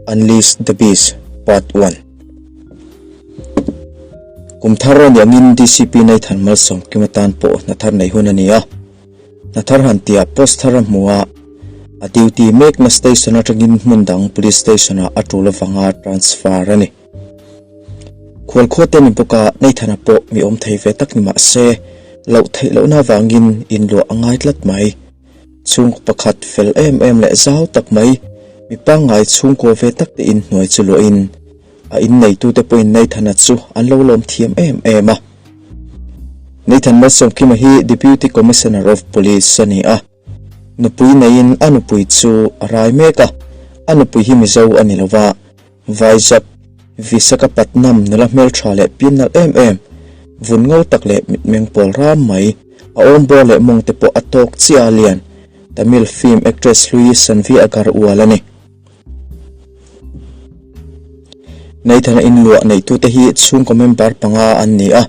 Unleash the Beast Part 1 Kum thar a niangin DCP Nathan Malsawm Kim atan pawh hna thar nei hun a ni a. Hna thar han tia post thar a hmu a, a duty mekna station atangin hmun dang police station ah a tul avanga transfer a ni. Khualkhua te ni bawk a, Nathan-a pawh mi awm thei ve tak ni mah se, loh theih lohna avangin inluah a ngai tlat mai. Chhungkaw pakhat fel em em leh zau tak mai, mi pangngai chhungkaw ve tak te inhnuai chu luahin a inneitute pawhin Nathan-a chu an lo lawm thiam em em a. Nathan Malsawmkima hi Deputy Commissioner of Police a ni a. Nupui neiin a nupui chu a rai mek a, a nupui hi Mizo a ni lova, Vaijak, Visakhapatnam nula hmeltha leh pian nalh em em, vun ngo tak leh mitmeng pawl ram mai, a awmbawr leh mawng te pawh a tawk chiah a lian, Tamil film actress hlui Sanvi Agarwal a ni. Nathan-a inluah neihtute hi chhungkaw member panga an ni a,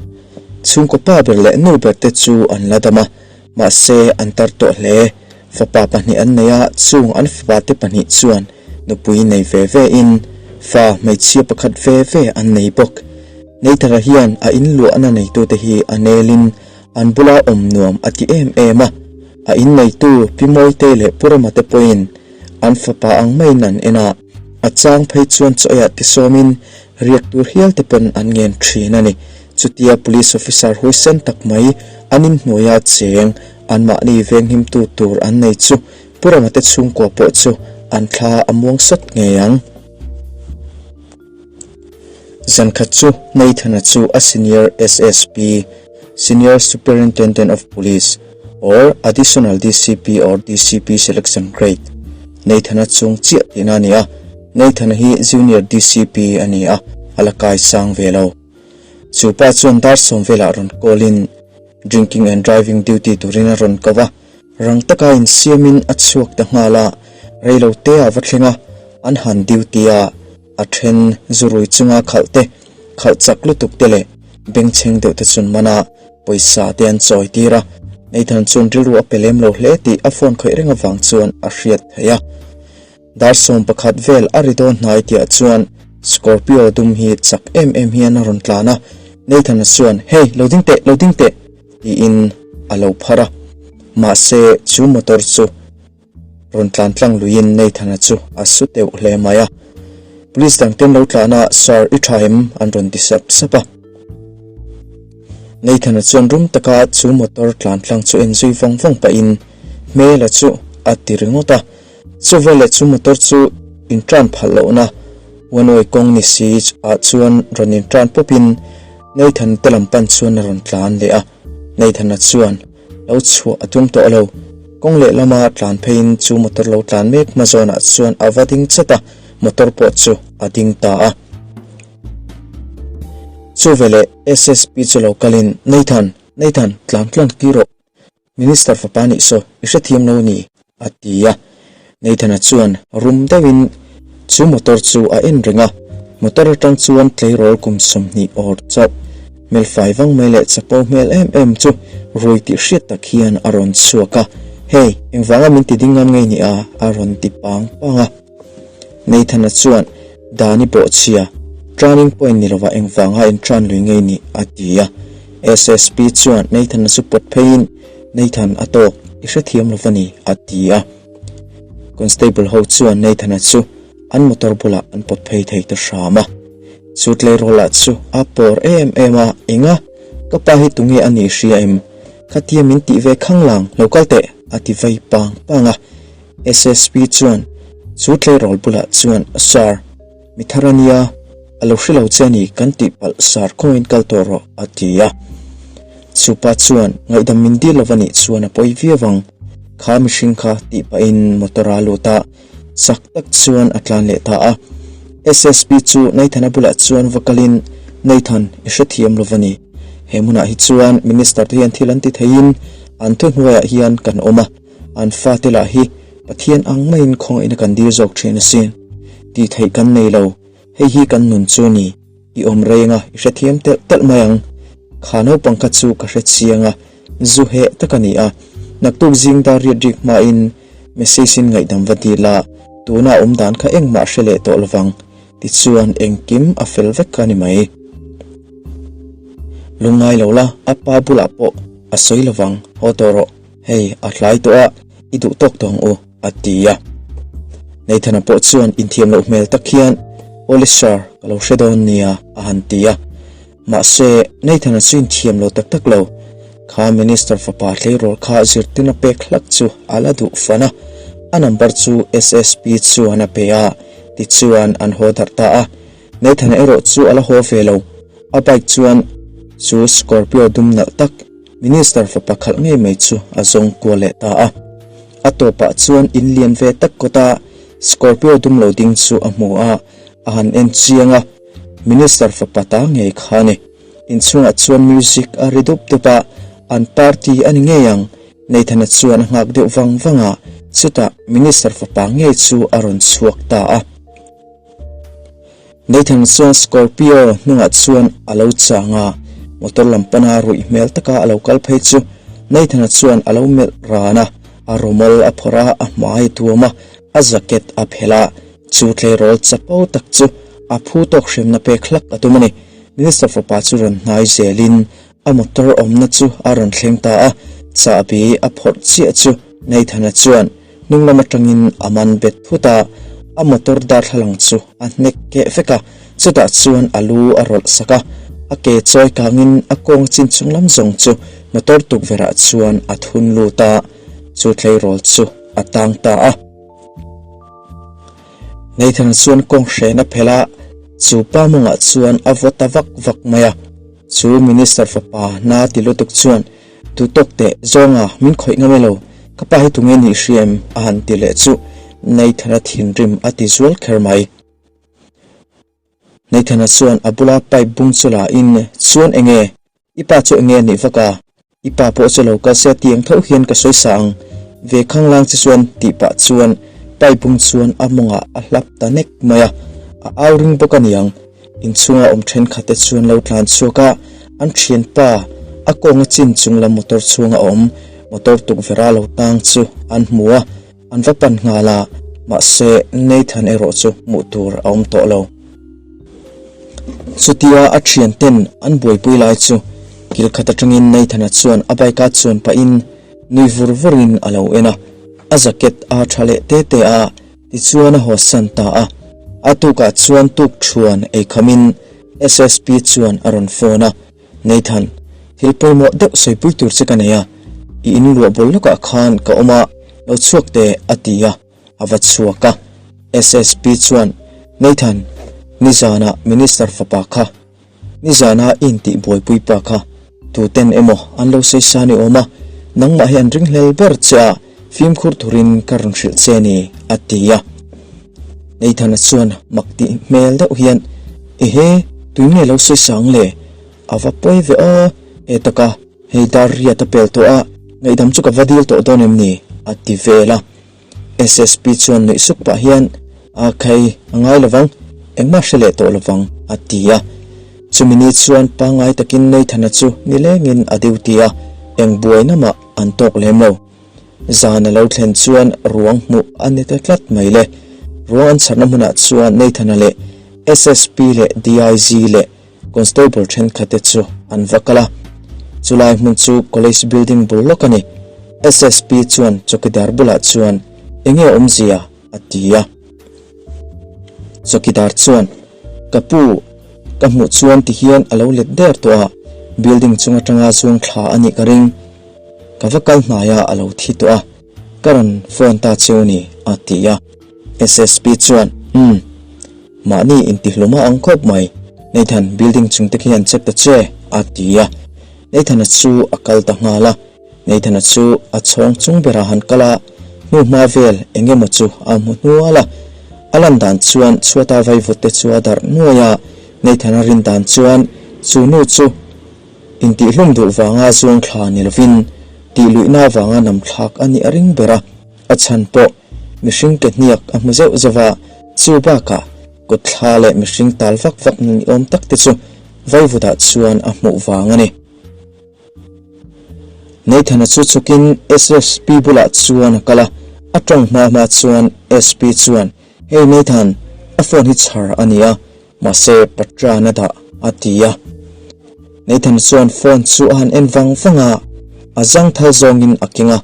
chhungkaw pa ber leh nu ber te chu an la dam a, mahse an tar tawh hle. Fapa pahnih an nei a, chung an fapa te pahnih chuan nupui nei ve ve in fa hmeichhia pakhat ve ve an nei bawk. Nathan-a hian a inluahna neitute hi a nelin an bula awm nuam a ti em em a, a inneitu Pi Mawite leh Pu Rama te pawhin an fapa ang maiin an en a, a chang phei chuan chaw eiah tisawmin riak tur hial te pawn an ngen thin a ni. Chutia Police Officer huaisen tak mai an inhnuaia cheng anmahni venghimtu tur an nei chu Pu Rama te chhungkua pawh chu an thla a muang sawt ngei ang. Zankhat chu Nathan-a chu a Senior SSP, Senior Superintendent of Police, or Additional DCP or DCP Selection Grade, Nathan-a chung chiah tihna a ni a, Nathan-a hi Junior DCP a ni a, a la kai sang ve lo. Chu pa chuan dar sawm velah rawn call in Drinking and Driving duty turin a rawn ko va, rang taka insiamin a chhuak ta nghal a, reilo te ah va thleng a, an han duty a, a then zurui chunga khalh te, khalh chak lutuk te leh bengchheng deuh te chun man a, pawisa te an chawi tir a, Nathan chuan rilru a pe lem lo hle tih a phone khawih reng avang chuan a hriat theih a. Dar 11 vel a ri dawn hnai tihah chuan Scorpio dum hi chak em em hian a rawn tlan a, Nathan-a chuan Hey, lo ding teh, lo ding teh! tiin a lo phar a, mahse chu motor chu rawn tlan tlang luiin Nathan-a chu a su deuh hle mai a. Police dang ten lo tlan a, Sir, i tha em? an rawn ti sap sap a. Nathan-a chuan rum taka chu motor tlan tlang chu en zui vawng vawng pahin hmela chu a ti ringawt a. Chuveleh chu motor chu intran phalh lohna one way kawng ni si ah chuan rawn intran pawpin Nathan te lam pan chuan a rawn tlan leh a. Nathan-a chuan lo chhuah a tum tawh lo. Kawng lehlama tlan pheiin chu motor lo tlan mek hma zawnah chuan a va ding chat a, motor pawh chu a ding ta a. Chuveleh SSP chu lo kalin, Nathan, Nathan, tlan tlan ki rawh. Minister fapa nih saw i hrethiam lo ni, a ti a. Nathan-a chuan rum deuhin chu motor chu a en reng a, motor atang chuan tleirawl kum 20 awr chauh hmel fai vang mai leh chapo hmel em em chu rui tih hriat tak hian a rawn chhuak a, Hey, engvanga min ti ding ngam ngei ni a? a rawn ti pang pang a. Nathan-a chuan, Dani bawhchhia, turning point ni lovah engvanga intran lui ngei ni? a ti a. SSP chuan Nathan-a chu pawt pheiin, Nathan, a tawk, i hrethiam lo va ni, a ti a. Constable ho chuan Nathan-a chu an motor bulah an pawt phei thei ta hram a. Chu tleirawl-ah chu a pawr em em a, Enga? Ka pa hi tunge a nih hria em? Khatia min tih ve khanglang, lo kal teh, a ti vei pang pang a. SSP chuan chu tleirawl bulah chuan, Sir, mi thar a nia, a lo hre lo che a ni, kan tih palh sir khawiin kal tawh rawh, a ti a. Chupa chuan ngaihdam min dil lo va nih chuan a pawi viau ang, kha mihring kha tih pahin motor a lut a, chak tak chuan a tlan leh ta a. SSP chu Nathan-a bulah chuan va kalin, Nathan, i hrethiam lo va ni. He hmunah hi chuan Minister te hian thil an ti theiin an thuhnuaiah hian kan awm a. An fate lah hi Pathian ang maiin khawngaihna kan dil zawk thin asin. Tih theih kan nei lo, hei hi kan nun chu ni. I awm reng a, i hrethiam telh telh mai ang. Kha naupang kha chu ka hre chiang a, zu heh tak a ni a. Naktuk zing dar riat rik hmain message in ngaihdam va dil a, Tuna a awm dan kha engmah hre leh tawh lovang, tichuan engkim a fel vek a ni mai. Lungngai lo la, a pa bulah pawh a sawi lovang, haw tawh rawh, hei a tlai tawh a, i duh tawk tawh ang u, a ti a. Nathana pawh chuan inthiam loh hmel tak hian, Awle sir, ka lo hre dawn nia, a han ti a. Mahse, Nathana chu inthiam lo tak tak lo. Kha Minister fapa tleirawl kha zirtirna pek hlak chu a la duh fan a, a number chu SSP chuan a pe a, tichuan an haw darh ta a. Nathana erawh chu a la haw ve lo. A bike chuan chu Scorpio dum nalh tak, Minister fapa khalh ngei mai chu a zawng kual leh ta a. A tawpah chuan in lian ve tak kawta Scorpio dum lo ding chu a hmu a, a han en chiang a. Minister fapa ta ngei kha a ni. Inchhungah chuan music a ri dup dup a, an party a ni ngei ang. Nathana chuan a nghak deuh vang vang a, chutah Minister fapa ngei chu a rawn chhuak ta a. Nathana chuan Scorpio hnungah chuan a lo chang a, motor lam pana ruih hmel taka a lo kal phei chu Nathana chuan a lo melh ran a, a rawmawl a phawrh a, a hmai a tuam a, a jacket a phelh a. Chu tleirawl chapo tak chu a phu tawk hremna pek hlak a tum a ni. Minister fapa chu rawn hnai zelin a motor awmna chu a rawn thleng ta a, chahbi a phawrh chiah chu Nathana chuan hnung lam atangin a man bet phut a, a motor darthlalang chu a hnek keh vek a, chutah chuan a lu a rawlh sak a, a ke chawi kangin a kawng chin chung lam zawng chu motor tukverh ah chuan a thun lut a, chu tleirawl chu a tang ta a. Nathan chuan kawng hren a phelh a, chu pa mawngah chuan a vaw ta vak vak mai a. Chu Minister fapa na ti lutuk chuan, Tu tawk teh, zawnga min khawih ngam e lo, ka pa hi tunge nih hria em? a han ti leh chu Nathan-a thinrim a ti zual kher mai. Nathana chuan a bula pipe bung chu la in, Chuan enge? I pa chu enge a nih vak a? I pa pawh chu lo kal se tiang tho hian ka sawi sa ang. Ve khanglang che chuan tih pah chuan pipe bung chuan a mawngah a hlap ta nek mai a, a au ring bawk a niang. Inchhunga awm thenkhat te chuan lo tlan chhuak a, an thianpa a kawnga chin chung lam motor chhunga awm motor tukverh a lo tang chu an hmu a. An va pan nghal a, mahse Nathan erawh chu hmuh tur a awm tawh lo. Chutia a thian ten an buaipui lai chu kil khat atangin Nathan-a chuan a bike a chuan pahin nui vur vurin a lo en a, a jacket a tha leh te te a, tichuan a haw san ta a. A tukah chuan tuk thuan ei khamin SSP chuan a rawn phone a. Nathan, thil pawimawh deuh sawipui tur che ka nei a, i in luah bul lawkah khan ka awm a, lo chhuak teh a ti a, a va chhuak a. SSP chuan, Nathan, nizanah Minister fapa kha, nizana i intih buaipui pa kha tuten emaw an lo sawi sa ni awm a, nangmah hi an ringhlel ber che a, fimkhur turin ka rawn hrilh che ni, a ti a. Nathan-a chuan mak tih hmel deuh hian, Ehe, tui nge lo sawi sang le? A va pawi ve aw, he taka hei dar riat a pel tawh a, ngaihdam chu ka va dil tawh dawn em ni? a ti vel a. SSP chuan nuih suk pah hian, A khai, a ngai lovang, engmah hre leh tawh lovang, a ti a. Chumi ni chuan pangngai takin Nathan-a chu nilengin a duty a, eng buaina mah an tawk lem lo. Zan a lo thlen chuan ruang hmuh a ni ta tlat mai le. Ruang an chharna hmunah chuan Nathan-a leh SSP leh DIG leh Constable thenkhatte chu an va kal a. Chulai hmun chu College building bul lawk a ni. SSP chuan chawkidar bulah chuan enge awmzia a ti a. Chawkidar chuan, Ka pu, ka hmuh chuan tihian a lo let der tawh a, building chung atanga zuang thla a nih ka ring. Ka va kal hnai a, a lo thi tawh a, ka rawn phone ta cheu ni, a ti a. SSP chuan, Umm, mahni intihlum a ang khawp mai, Nathan, building chung te khian check ta che, a ti a. Nathan-a chu a kal ta nghal a. Nathan-a chu a chhawng chung berah han kal a, hnuhma vel eng emaw chu a hmu hnual a. A lan dan chuan chhuata vaivut te chu a darh nuai a, Nathan-a rin dan chuan chu nu chu Intihhlum duh vanga zuang thla ni lovin tihluihna vanga nam thlak a nih a ring ber a, a chhan pawh mihring ke hniak a hmu zeuh zeuh a, chu bakah kut thla leh mihring tal vak vak na ni awm tak te chu Vaivutah chuan a hmuh vang a ni. Nathan-a chu chhukin SSP bulah chuan a kal a. A tawng hma hma chuan SP chuan, Hei Nathan, a phone hi chhar a ni a, mahse Patran a dah, a ti a. Nathan chuan phone chu a han en vang vang a, a zangthal zawngin a keng a.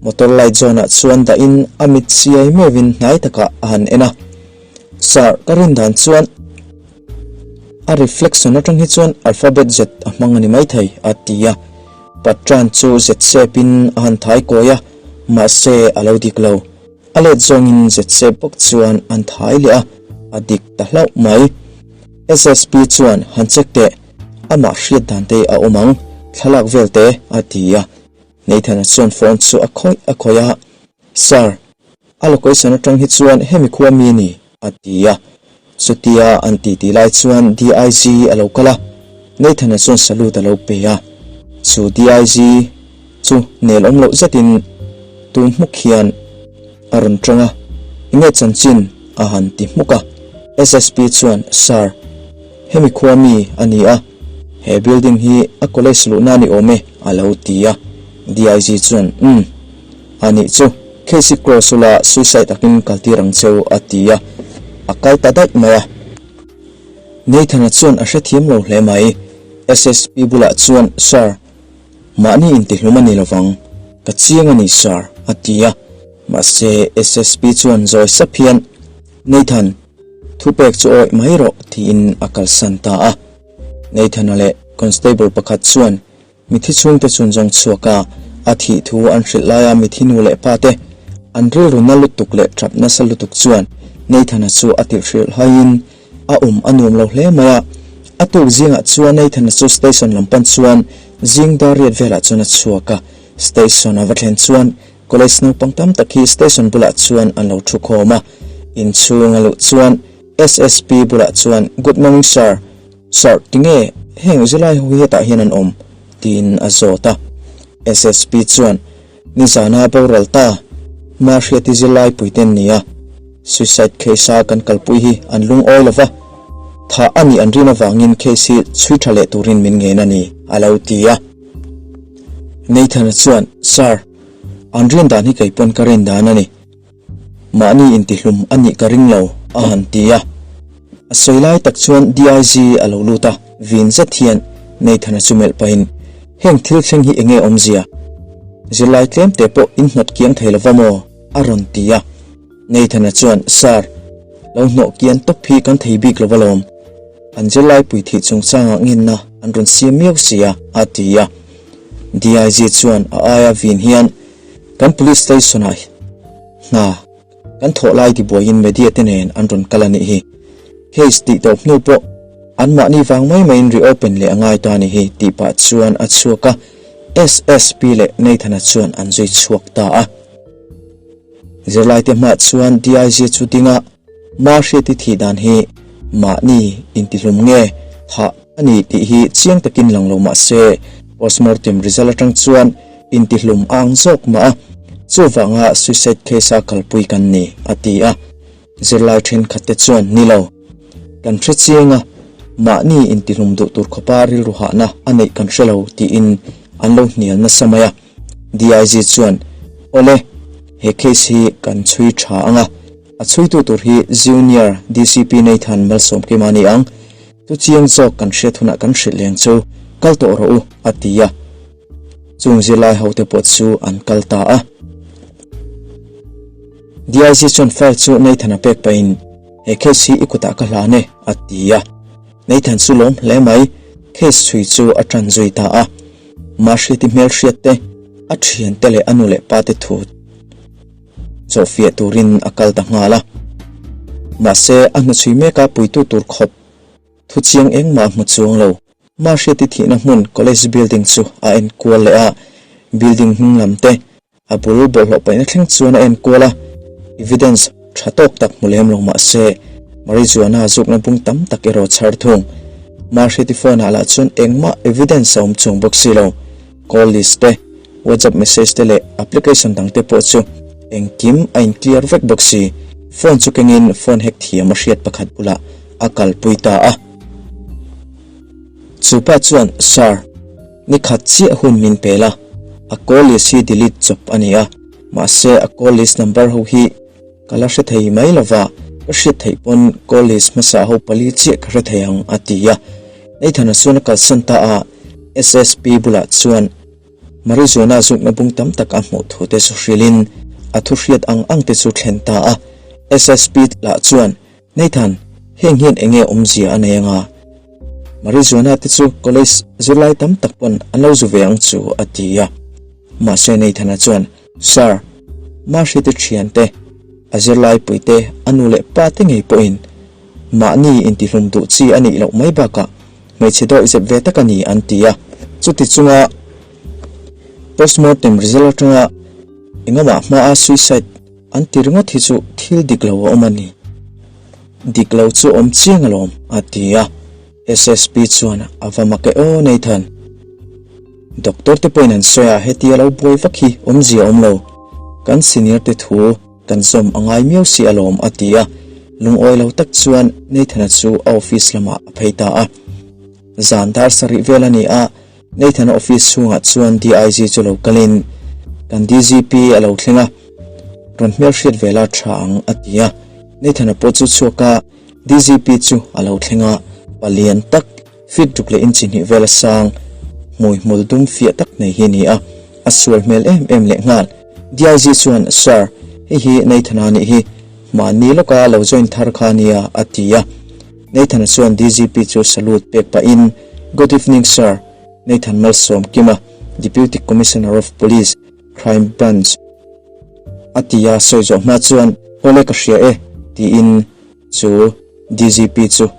Motor light zawnah chuan dahin a mit chiai meuhin hnai takah a han en a. Sir, ka rin dan chuan a reflection atang hi chuan alphabet Z a hmang a ni maithei, a ti a. Patran chu Z shape in a han thai kawi a, mahse a lo dik lo. A let zawngin Z shape bawk chuan an thai leh a, a dik ta hlauh mai. SSP chuan han check teh, amah hriat dan te a awm ang, thlalak vel te, a ti a. Nathan-a chuan phone chu a khawih a khawih a, Sir, a location atang hi chuan hemi khua mi a ni, a ti a. Chutia an titi lai chuan DIG a lo kal a, Nathan-a chuan salute a lo pe a. Chu DIG chu nel awm loh zetin tun hmuk hian a rawn tawng a, Enge chanchin? a han ti hmuk a. SSP chuan, Sir, hemi khua mi a ni a, he building hi a college luhna a ni awm e, a lo ti a. DIG chuan, Umm. A nih chu, case hi close ula suicide takin kal tir ang cheu a ti a, a kal ta daih mai a. Nathan-a chuan a hrethiam lo hle mai. SSP bulah chuan, Sir, mahni intihlum a ni lovang, ka chiang a ni Sir, a ti a. Mahse, SSP chuan zawi sap hian, Nathan, thupek chu awih mai rawh, tiin a kalsan ta a. Nathan-a leh constable pakhat chuan Mithi chhungte chun zawng chhuak a, a thih thu an hrilh laia mithi nu leh pa te an rilru na lutuk leh tap nasa lutuk chuan Nathan-a chu a tirh hrilh haiin a awm a nuam lo hle mai a. A tuk zingah chuan Nathan-a chu station lam pan chuan zing dar riat velah chuan a chhuak a. Station a va thlen chuan college naupang tam tak hi station bulah chuan an lo thu khawm a. Inchhung a luh chuan SSP bulah chuan Good morning sir, Sir, tinge heng zilai ho hi hetah hian an awm? tiin a zawt a. SSP chuan, Nizana boral ta, Mahriati zilai puiten nia, suicide case a kan kalpui hi an lungawi lo va, thah a nih an rin avangin case hi chhui tha leh turin min ngen a ni, a lo ti a. Nathan-a chuan, Sir, an rin dan hi kei pawn ka rin dan a ni. Mahni intihlum a nih ka ring lo, a han ti a. A sawi lai tak chuan DIG a lo lut a, vin zet hian Nathan-a chu melh pahin, Heng thil thleng hi enge awmzia? Zirlai tlem te pawh in hnawt kiang thei lova maw? a rawn ti a. Nathan-a chuan, Sir, lo hnawh kian tawp hi kan thei bik lova lawm. An zirlai pui thih chungchangah ngenna an rawn siam miau si a, a ti a. DIG chuan a aia vin hian, Kan police station ah hna kan thawh lai tibuaiin media te nen an rawn kal a nih hi. Case tih tawp hnu pawh an mahni vang mai maiin reopen leh a ngai ta a nih hi tih pah chuan a chhuak a, SSP leh Nathan-a chuan an zui chhuak ta a. Zirlaite hmah chuan DIG chu ding a, Mahriati thih dan hi mahni intihlum nge thah a ni tih hi chiang takin lang lo mah se postmortem result atang chuan intihlum a ang zawk mah a, chuvanga suicide case a kalpui kan ni, a ti a. Zirlai thenkhat te chuan ni lo. Kan hre chiang a, mahni intihlum duh tur khawpa rilru hahna a neih kan hre lo tiin an lo hnial nasa mai a. DIG chuan, Awle, he case hi kan chhui tha ang a, a chhuitu tur hi Junior DCP Nathan Malsawmkima a ni ang. Chu chiang zawk kan hriat hunah kan hrilh leng chu kal tawh rawh u, a ti a. Chung zirlai hote pawh chu an kal ta a. DIG chuan file chu Nathan-a pek pahin, He case hi i kutah ka hlan e, a ti a. Nathan chu lawm hle mai, case chhui chu a tan zui ta a. Mahriati hmelhriat te, a thiante leh a nu leh pa te thu chawhfiah turin a kal ta nghal a. Mahse, a hnuchhui meka puitu tur khawp thu chiang engmah a hmu chuang lo. Mahriati thihna hmun college building chu a enkual leh a, building hnung lam te, A bul bawlhhlawh paihna thleng chuan a enkual a, evidence tha tawk tak hmu lem lo mah se, marijuana zukna bung tam tak erawh chhar thung. Mahriati phone ah lah chuan engmah evidence a awm chuang bawk si lo. Call list te, WhatsApp message te leh application dang te pawh chu engkim a in clear vek bawk si. Phone chu kengin phone hack thiam a hriat pakhat bulah a kalpui ta a. Chu pa chuan, Sir, ni khat chiah hun min pel a, a call list hi delete chawp a ni a. Mahse a call list number ho hi ka la hre thei mai lova, ka hriat theih pawn call list hmasa ho pali chiah ka hre thei ang a ti a. Nathan-a chuan a kalsan ta a, SSP bulah chuan Marijuana zukna bung tam tak a hmuh thu te chu hrilhin a thu hriat ang ang te chu thlen ta a. SSP lah chuan Nathan, heng hian eng nge awmzia a nei anga? Marijuana te chu college zirlai tam tak pawn an lo zu ve ang chu a ti a. Mahse Nathan-a chuan, Sir, Mahri te thian te, a zirlai pui te, a nu leh pa te ngei pawhin mahni intihlum duh chi a nih loh mai bakah hmeichhe dawih zep ve tak a ni an ti a. Chuti chunga postmortem result atanga engamah hmaa suicide An ti ringawt hi chu thil dik lo a awm a ni. Dik lo chu awm chiang alawm, a ti a. SSP chuan a va mak e aw Nathan. Doctor te pawhin an sawi a, hetia lo buai vak hi awmzia awm lo. Kan senior te thu kan zawm a ngai miau si alawm, a ti a. Lungawi lo tak chuan Nathan-a chu a office lamah a phei ta a. Zan dar sarih vel a ni a. Nathan-a office chhungah chuan DIG chu lo kalin, Kan DGP a lo thleng a, rawn hmelhriat ve la tha ang, a ti a. Nathan-a pawh chu chhuak a, DGP chu a lo thleng a, palian tak, feet ruk leh inchi hnih vela sang, hmui hmul dum fiah tak nei hi a ni a, a sual hmel em em lehnghal. DIG chuan, Sir, hei hi Nathan-a nih hi, mahni lawka lo join thar kha a nia, a ti a. Nathan-a chuan DGP chu salute pek pahin, Good evening sir, Nathan Malsawmkima, Deputy Commissioner of Police, Crime Branch, a ti a sawi zawh hma chuan, Awle ka hria e, tiin chu DGP chu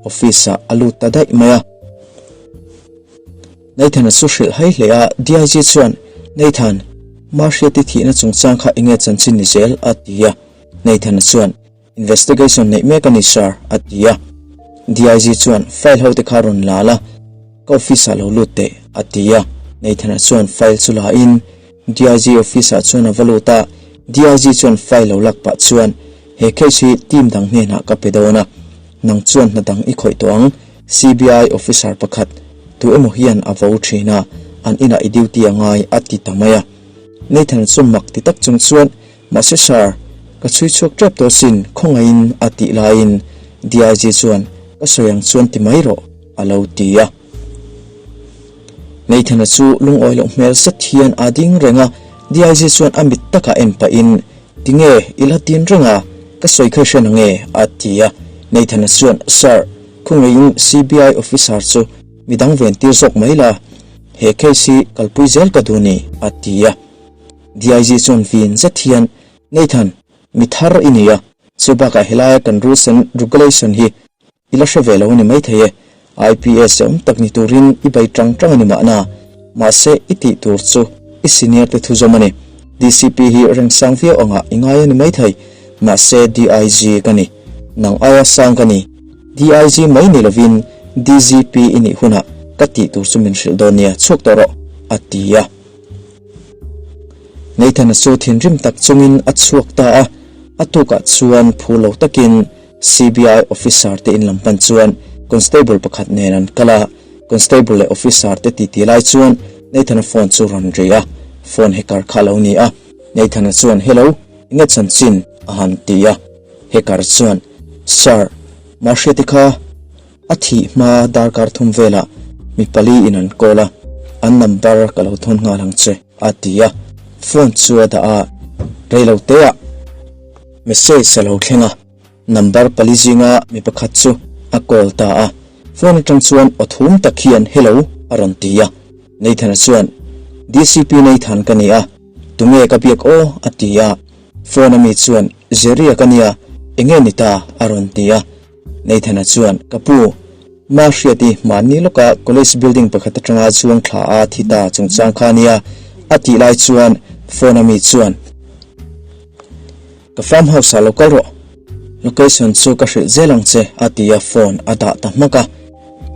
office-ah a lut ta daih mai a. Nathan-a chu hrilh hai hle a, DIG chuan, Nathan, Mahriati thihna chungchang kha enge chanchin ni zel? a ti a. Nathan-a chuan, Investigation neih mek a ni sir, a ti a. DIG chuan file ho te kha rawn la la, ka office ah lo lut teh, a ti a. Nathan-a chuan file chu la in DIG office ah chuan a va lut a, DIG chuan file lo lak pah chuan he case hi team dang hnenah ka pe dawn a, nang chuan hna dang i khawih tawh ang, CBI officer pakhat tu emaw hian a vo thin a, an inah i duty a ngai, a ti ta mai a. Nathan-a chu mak ti tak chung chuan Mahse sir, ka chhui chhuak tep tawh sin, khawngaihin a tih laiin DIG chuan ka sawi ang chuan ti mai rawh a lo ti a. Nathan-a chu lungawi loh hmel zet hian a ding reng a, DIG chuan a mit takah en pahin Tinge i la tin reng a, ka sawi kha i hre nange a ti a. Nathan-a chuan Sir, khawngaihin CBI officer chu midang ven tir zawk mai la, he case hi kalpui zel ka duh ni a ti a. DIG chuan vin zet hian, Nathan, mi thar i ni a, chu bakah helaia kan rules and regulation hi i la hre ve lo a ni maithei e. IPS awm tak ni turin i bei tang tang a ni mahna, mahse i tih tur chu i senior te thuzawm a ni. DCP hi reng sang viau angah i ngai a ni maithei, mahse DIG ka ni. Nang aia sang ka ni. DIG mai ni lovin DGP i nih hunah ka tih tur chu min hrilh dawn nia, chhuak tawh rawh, a ti a. Nathan-a chu thinrim tak chungin a chhuak ta a, a tukah chuan phu lo takin CBI officer te in lam pan chuan constable pakhat nen an kal a, constable leh officer te titi lai chuan Nathan-a phone chu rawn ri a, phone hacker kha a lo ni a, Nathan-a chuan Hello, enge chanchin? a han ti a, hacker chuan Sir, Mahriati kha A thih hma darkar thum velah mi pali in an call a, an number ka lo thawn nghal ang che a ti a, phone chu a dah a, reilo te ah message a lo thleng a, number pali zinga mi pakhat chu a call ta a, phone atang chuan aw thum tak hian hello a rawn ti a, Nathan-a chuan DCP Nathan ka ni a, tunge ka biak aw a ti a, phone ami chuan Jerry-a ka nia, enge ni ta a rawn ti a. Nathan-a chuan, Ka pu, Ma Hriati mahni lawka college building pakhat atanga chuang thla a thi ta chungchang kha ania, a tih lai chuan phone a mi chuan, Ka farm house ah lo kal rawh, location chu ka hrilh zel ang che, a ti a phone a dah ta hmak a.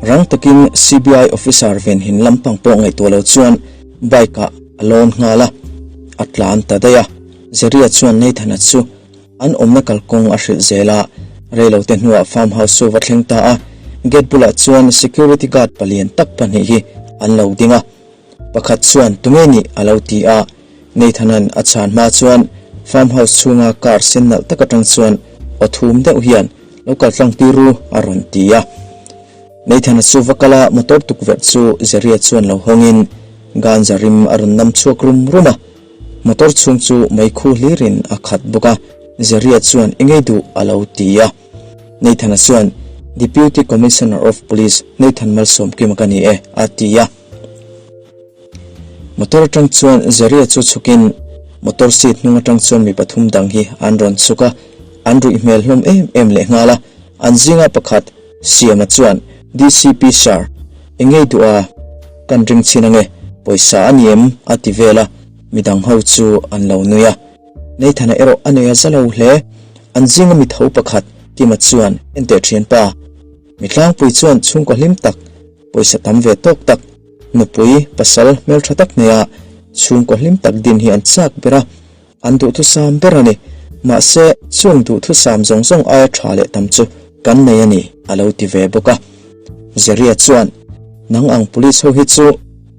Rang takin CBI officer venhin lampang pawh ngaihtuah lo chuan bike ah a lawn nghal a, a tlan ta daih a. Zeria chuan Nathan-a chu An awmna kalkawng a hrilh zel a, reilote hnuah farm house chu va thleng ta a, gate bulah chuan security guard palian tak pahnih hi an lo ding a, pakhat chuan tunge nih a lo ti a, Nathan-a'n a chhan hma chuan farm house chhunga car sen nalh tak atang chuan aw thum deuh hian Lo kal tlang tir ru a rawn ti a. Nathan-a chu va kal a, motor tukverh chu Jerry-a chuan lo hawngin ganja rim a rawn nam chhuak rum rum a. Motor chhung chu meikhu hlirin a khat bawk a, Jerry-a chuan i ngei duh a lo ti a. Nathan-a chuan Deputy Commissioner of Police Nathan Malsawmkima ka ni e a ti a. Motor atang chuan Jerry-a chu chhukin motor seat hnung atang chuan mi pathum dang hi an rawn chhuk a, an ruih hmel hlawm em em leh nghal a, an zinga pakhat Siama chuan DCP Sir, eng ngei duh a, kan ring chhin ange, pawisa a ni em? a ti vel a, midang ho chu an lo nui a. Nathan-a erawh a nei a za lo hle, an zinga mi tho pakhat Kima chuan enteh thianpa, mi tlangpui chuan chhungkaw hlim tak, pawisa tam ve tawk tak, Nupui, pasal hmeltha tak neia chhungkaw hlim tak din hi an chak ber a, an duhthusam ber a ni. Mahse, chung duhthusam zawng zawng aia tha leh tam chu kan nei a ni, a lo ti ve bawk a. Jerry-a chuan, Nang ang police ho hi chu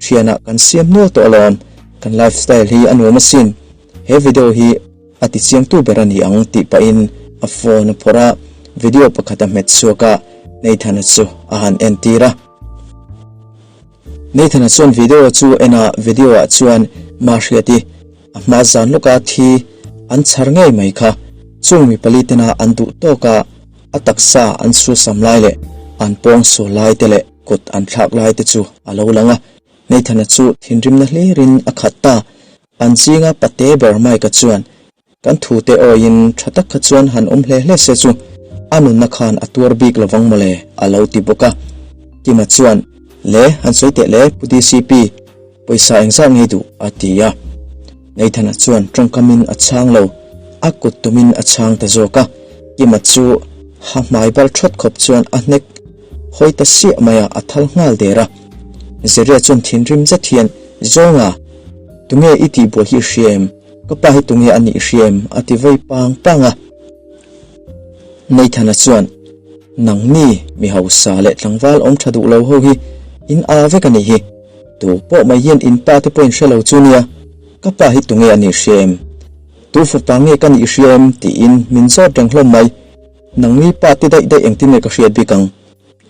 thianah kan siam nual tawh alawm, kan lifestyle hi a nuam asin. He video hi a ti chiangtu ber a ni ang tih pahin a phone a phawrh a, video pakhat a hmet chhuak a, Nathan-a chu a han entir a. Nathan-a chuan video chu en a, video ah chuan Mahriati a hma zan lawka thi an chhar ngei mai kha. Chung mi pali tena an duh tawk a, a taksa an chhusam lai leh an pawng sual lai te leh kut an thlak lai te chu a lo lang a. Nathan-a chu thinrimna hlirin a khat ta. An zinga pate ber Mike-a chuan Kan thute awiin tha tak kha chuan han awm hle hle se chu a nunna khan a tuar bik lovang mawle a lo ti bawk a. Kima chuan, Le, han sawi teh le Pu DCP, pawisa engzat ngei duh? a ti a. Nathan-a chuan tawngkamin a chhang lo, a kut tumin a chhang ta zawk a. Kima chu ha hmai bal thawt khawp chuan a hnek hawi ta siah mai a, a thal nghal der a. Zeria chuan thinrim zet hian, Zawnga, tunge i tihbuai hi i hria em? Ka pa hi tunge a nih hria em? a ti vei pang pang a. Nathan-a chuan, Nangni mi hausa leh tlangval awm tha duh lo ho hi in a vek a nih hi. Tu pawh mai hian in pa te pawh in hre lo chu nia. Ka pa hi tunge a nih hria em? Tu fapa nge ka nih hria em? tiin min zawt reng hlawm mai. Nangni pa te daih daih engtin nge ka hriat bik ang?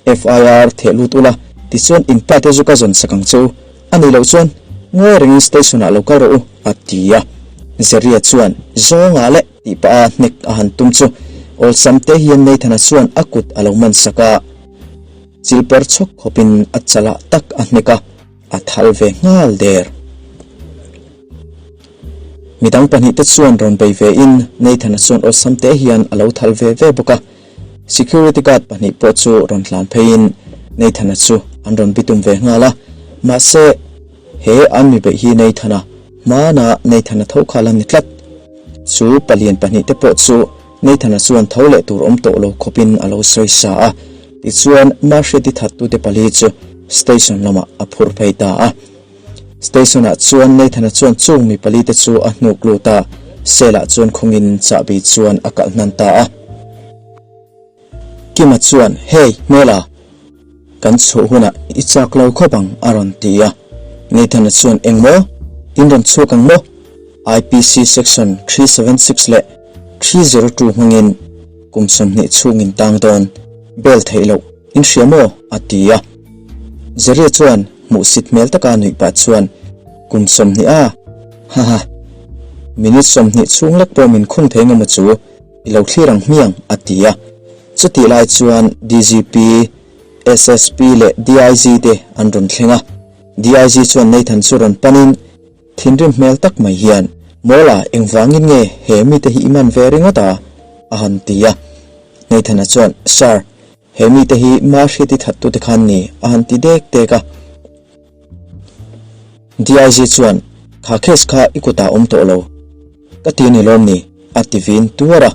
FIR theh lut ula, tichuan in pa te zu ka zawn sak ang che u. A nih loh chuan ngawi rengin station ah lo kal rawh u, a ti a. Zeria chuan zawngah leh tih pah a hnek a han tum chu awlsam te hian Nathan-a chuan a kut a lo man sak a. Chil per chhawk khawpin a chalah tak a hnek a. A thal ve nghal der. Midang pahnihte chuan rawn bei ve in Nathan-a chuan awlsam te hian a lo thal ve ve bawk a. Security guard pahnih pawh chu rawn hlan pheiin Nathan-a chu an rawn bitum ve nghal a. Mahse, he an mi beih hi Nathan-a hmana Nathan-a tho kha la ni tlat. Chu palian pahnihte pawh chu Nathan-a chuan tho leh tur awm tawh lo khawpin a lo sawi sa a, tichuan Mahriati thattute pali chu station lamah a phur phei ta a. Station-ah chuan Nathan-a chuan chung mi palite chu a hnuk lut a, cell-ah chuan khungin chahbi chuan a kalh hnan ta a. Kima chuan, Hey, hmela! Kan chhuah hunah i chak lo khawp ang, a rawn ti a. Nathan-a chuan, Eng maw? In rawn chhuak ang maw? IPC section 376 leh 302 hmangin kum 20 chhungin tang dawn, bail theih loh, in hria maw? a ti a. Jerry-a chuan hmuhsit hmel taka nuih pah chuan, Kum 20 a? Haha! Minute 20 chhung lek pawh min khung thei ngemaw chu? I lo thlir ang hmiang, a ti a. Chutih lai chuan DGP, SSP leh DIG te an rawn thleng a. DIG chuan Nathan chu rawn panin thinrim hmel tak mai hian, Mawla, engvangin nge he mite hi i man ve ringawt a? a han ti a. Nathan-a chuan, Sir, he mite hi Mahriati thattute khan ni, a han ti dek dek a. DIG chuan, Kha case kha i kutah awm tawh lo. Ka ti a ni lawm ni? a ti vin tuar a.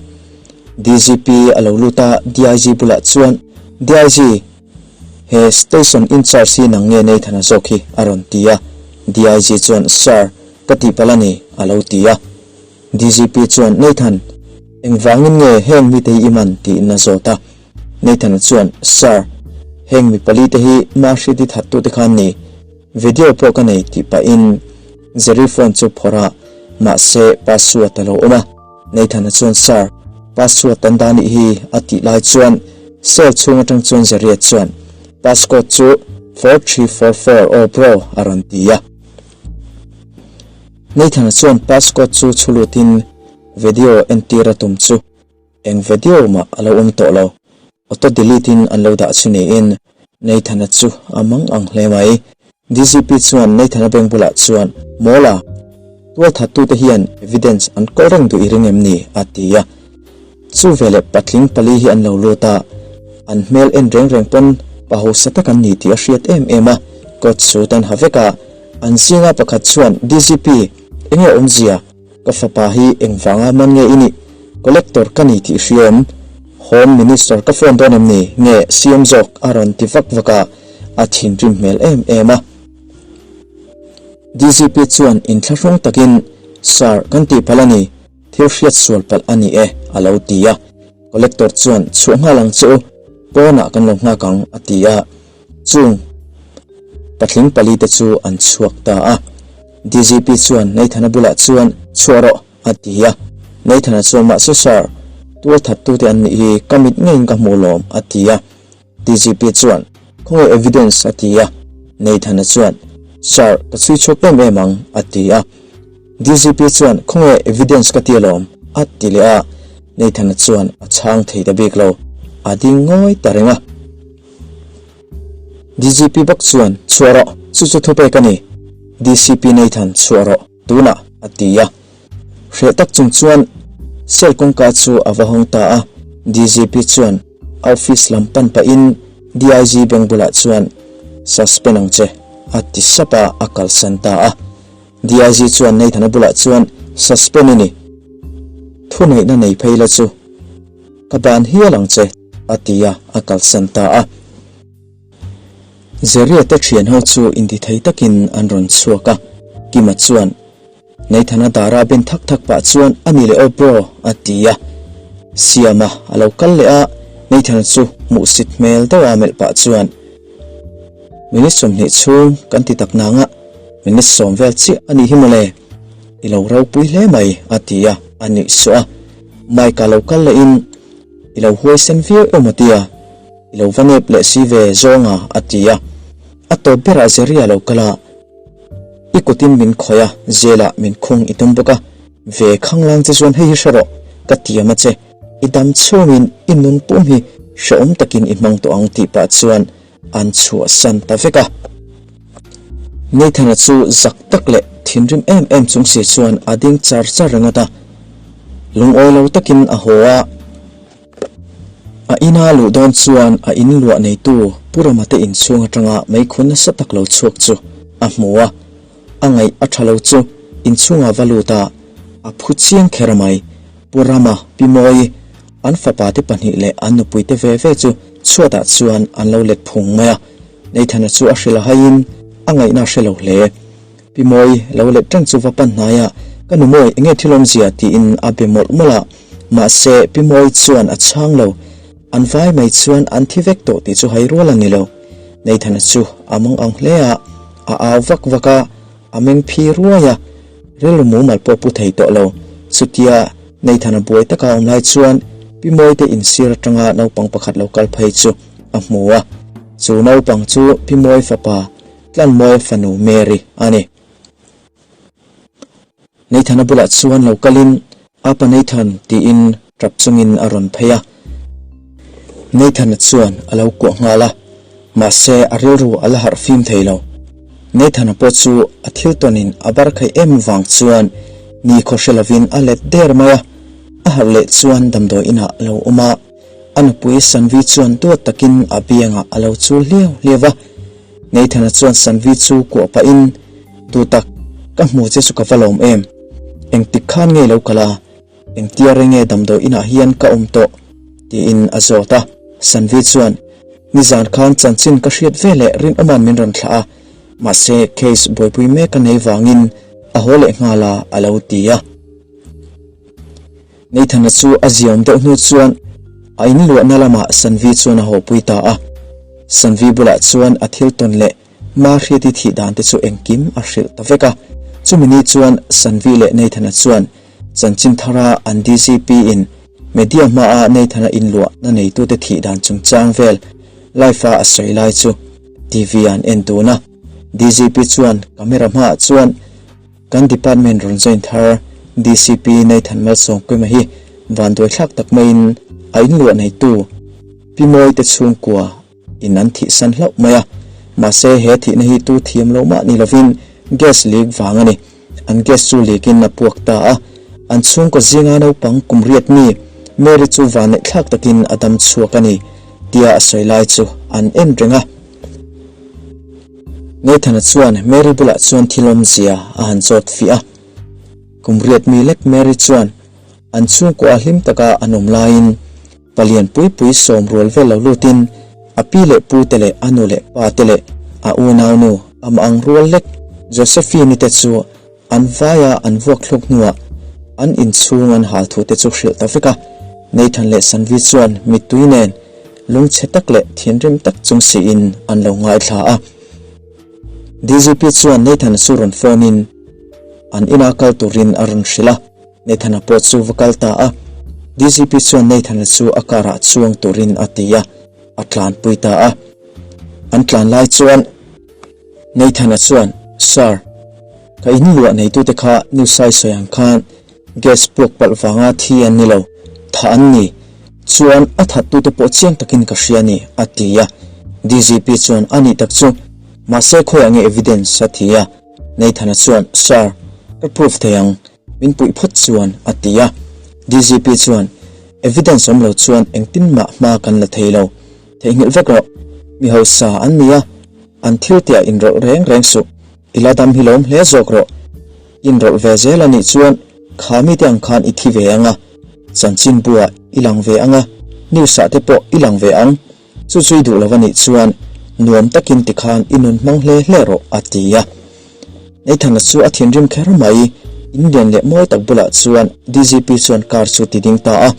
DGP a lo lut a, DIG bulah chuan, DIG, he station in-charge hi nang nge Nathan-a zawk hi? a rawn ti a. DIG chuan, Sir, ka tihpalh a ni, a lo ti a. DGP chuan, Nathan, engvangin nge heng mite hi i man? tiin a zawt a. Nathan-a chuan, Sir, heng mi pali te hi Mahriati thattute khan ni. Video pawh ka nei tih pahin Jerry phone chu phawrh a, Mahse, password a lo awm a. Nathan-a chuan, Sir, password an dah nih hi, a tih lai chuan cell chhung atang chuan Zariat chuan, Passcode chu 4344 aw bro, a rawn ti a. Nathan-a chuan passcode chu chhu lutin video entir a tum chu eng video mah a lo awm tawh lo. Auto delete in an lo dah chu niin Nathan-a chu a mang ang hle mai. DCP chuan Nathan-a beng bulah chuan, Mawla, tualthattute hian evidence an kawl reng duh i ring em ni? a ti a. Chu veleh patling pali hi an lo lut a, an hmel en reng reng pawn pa hausa tak an ni tih a hriat em em a, coat suit an ha vek a. An zinga pakhat chuan, DCP, enge awmzia? Ka fapa hi engvanga man nge i nih? Collector ka ni tih hria em? Home Minister ka phone dawn em ni? Nge CM zawk? a rawn ti vak vak a, a thinrim hmel em em a. DGP chuan inthlahrung takin, Sir, kan tih palh a ni, thil hriat sual palh a ni e, a lo ti a. Collector chuan, Chhuah nghal ang che u, pawnah kan lo nghak ang, a ti a. Chung patling palite chu an chhuak ta a. DGP chuan Nathan-a bulah chuan, Chhuah rawh, a ti a. Nathan-a chuan, Mahse sir, tual thattute an nih hi ka mit ngeiin ka hmuh lawm, a ti a. DGP chuan, Khawnge evidence? a ti a. Nathan-a chuan, Sir, ka chhui chhuak em em ang, a ti a. DGP chuan, Khawnge evidence ka ti alawm, a ti leh a. Nathan-a chuan a chhang thei ta bik lo, a ding ngawi ta reng a. DGP bawk chuan, Chhuah rawh, chu chu thupek a ni. DCP Nathan, chhuah rawh, tunah, a ti a. Hreh tak chung chuan cell kawngka chu a va hawng ta a. DGP chuan a office lam pan pahin DIG beng bulah chuan, Suspend ang che, a ti sap a, a kalsan ta a. DIG chuan Nathan-a bulah chuan, Suspend i ni. Thuneihna nei phei la chu ka ban hial ang che. A ti a, a kalsan ta a. Zeria te thian ho chu intithei takin an rawn chhuak a, Kima chuan Nathan-a dara ben thak thak pah chuan a ni leh aw bro a ti a. Siama a lo kal leh a, Nathan-a chu hmuhsit hmel deuha melh pah chuan Minute 20 chhung kan ti tak nanga minute sawm vel chiah a nih hi mawle, i lo ropui hle mai a ti a, a nuih suah a. Mike-a lo kal lehin I lo huaisen viau emaw tia, i lo va nep leh si ve zawnga a ti a. A tawp berah Jerry-a lo kal a, I kutin min khawih a, jail-ah min khung i tum bawk a, ve khanglang che chuan hei hi hre rawh, ka tiam a che, i dam chhungin i nun pum hi hrehawm takin i hmang tawh ang tih pah chuan an chhuahsan ta vek a. Nathan-a chu zak tak leh thinrim em em chung si chuan a ding char char ringawt a, lungawi lo takin a haw a. A ina luh dawn chuan a in luah neitu Pu Rama te inchhung atanga meikhu nasa tak lo chhuak chu a hmu a, a ngaih a tha lo chu inchhungah va lut a, a phu chiang kher mai. Pu Rama, Pi Mawi, an fapa te pahnih leh an nupui te ve ve chu chhuatah chuan an lo let phung mai a. Nathan-a chu a hrilh a haiin a ngaihna a hre lo hle. Pi Mawi lo let reng chu va pan hnai a, Ka nu Mawi, enge thil awmzia? tiin a be mawlh mawlh a. Mahse, Pi Mawi chuan a chhang lo. An vai mai chuan an thi vek tawh tih chu hai rual a ni lo. Nathan-a chu a mang ang hle a, a au vak vak a, a meng phi ruai a, rilru mumal pawh pu thei tawh lo. Chutia Nathan-a buai taka awm lai chuan Pi Mawi te insir atanga naupang pakhat lo kal phei chu a hmu a, chu naupang chu Pi Mawi fapa Tlanmawi fanu Mary a ni. Nathan-a bulah chuan lo kalin, Apa Nathan tiin tap chungin a rawn phei a. Nathan-a chuan a lo kuah nghal a, mahse a rilru a la harh fim thei lo. Nathan-a pawh chu a thil tawnin a bar khaih em vang chuan ni khaw hre lovin a let der mai a, a harh leh chuan damdawi inah a lo awm a. A nupui Sanvi chuan duat takin a biangah a lo chul hliau hliau a. Nathan-a chuan Sanvi chu kuah pahin, Duhtak, ka hmu che chu ka va lawm em? Engtik khan nge lo kal a? Engtia reng nge damdawi inah hian ka awm tawh? tiin a zawt a. Sanvi chuan, Nizan khan chanchin ka hriat ve leh rinawma'n min rawn thlah a, mahse case buaipui mek a nei vangin a haw leh nghal a, a lo ti a. Nathan-a chu a ziaawm deuh hnu chuan a inluahna lamah Sanvi chuan a hawpui ta a. Sanvi bulah chuan a thil tawn leh Mahriati thih dan te chu engkim a hrilh ta vek a. Chumi ni chuan Sanvi leh Nathan-a chuan chanchin thara an DCP in media hmaa Nathan-a inluahna neitute thih dan chungchang vel live-a a sawi lai chu TV ah an en dun a. DGP chuan camera hmaah chuan kan department rawn join thar DCP Nathan Malsawmkima hi vanduai thlak tak maiin a inluah neitu Pi Mawite chhungkua in an thihsan hlauh mai a, mahse he thihna hi tu thiam lo mah ni lovin gas leak vang a ni. An gas chu leak in a puak ta a, an chhungkaw zinga naupang kum riat mi Mary chu vanneih thlak takin a dam chhuak a ni tia a sawi lai chu an en reng a. Nathan-a chuan Mary bulah chuan thil awmzia a han zawt fiah a, kum riat mi lek Mary chuan an chhungkaw a hlim taka an awm laiin Palian pui pui sawm rual vel lo lutin a pi leh pu te leh a nu leh pa te leh a unaunu amah ang rual lek Josephine-i te chu an vaia an vuak thluk hnuah an inchhung an hal thu te chu hrilh ta vek a. Nathan leh Sanvi chuan mittui nen lungchhe tak leh thinrim tak chung siin an lo ngaithla a. DGP chuan Nathan-a chu rawn phone in an ina kal turin a rawn hrilh a. Nathan-a pawh chu va kal ta a, DGP chuan Nathan-a chu a car ah chuang turin a ti a, a tlanpui ta a. An tlan lai chuan Nathan-a chuan, Sir, ka in luah neitute kha news ai sawi ang khan gas puak palh vanga thi an ni lo, thah an ni. Chuan a thattute pawh chiang takin ka hria a ni, a ti a. DGP chuan, A nih tak chu, mahse khawiah nge evidence a ti a. Nathan-a chuan, Sir, ka proof thei ang. Min puih phawt chuan a ti a. DGP chuan, Evidence awm lo chuan engtin mah hma kan la thei lo. Theihnghilh vek rawh. Mi hausa an ni a, an thil tihah inrawlh reng reng suh. I la dam hi lawm hle zawk rawh. Inrawlh ve zel a nih chuan kha mite ang khan i thi ve ang a, chanchinbuah i lang ve ang a, news ah te pawh i lang ve ang. Chu chu i duh lo a nih chuan nuam takin tikhan i nun hmang hle hle rawh a ti a. Nathan-a chu a thinrim kher mai, in lian leh mawi tak bulah chuan DGP chuan car chu ti ding ta a.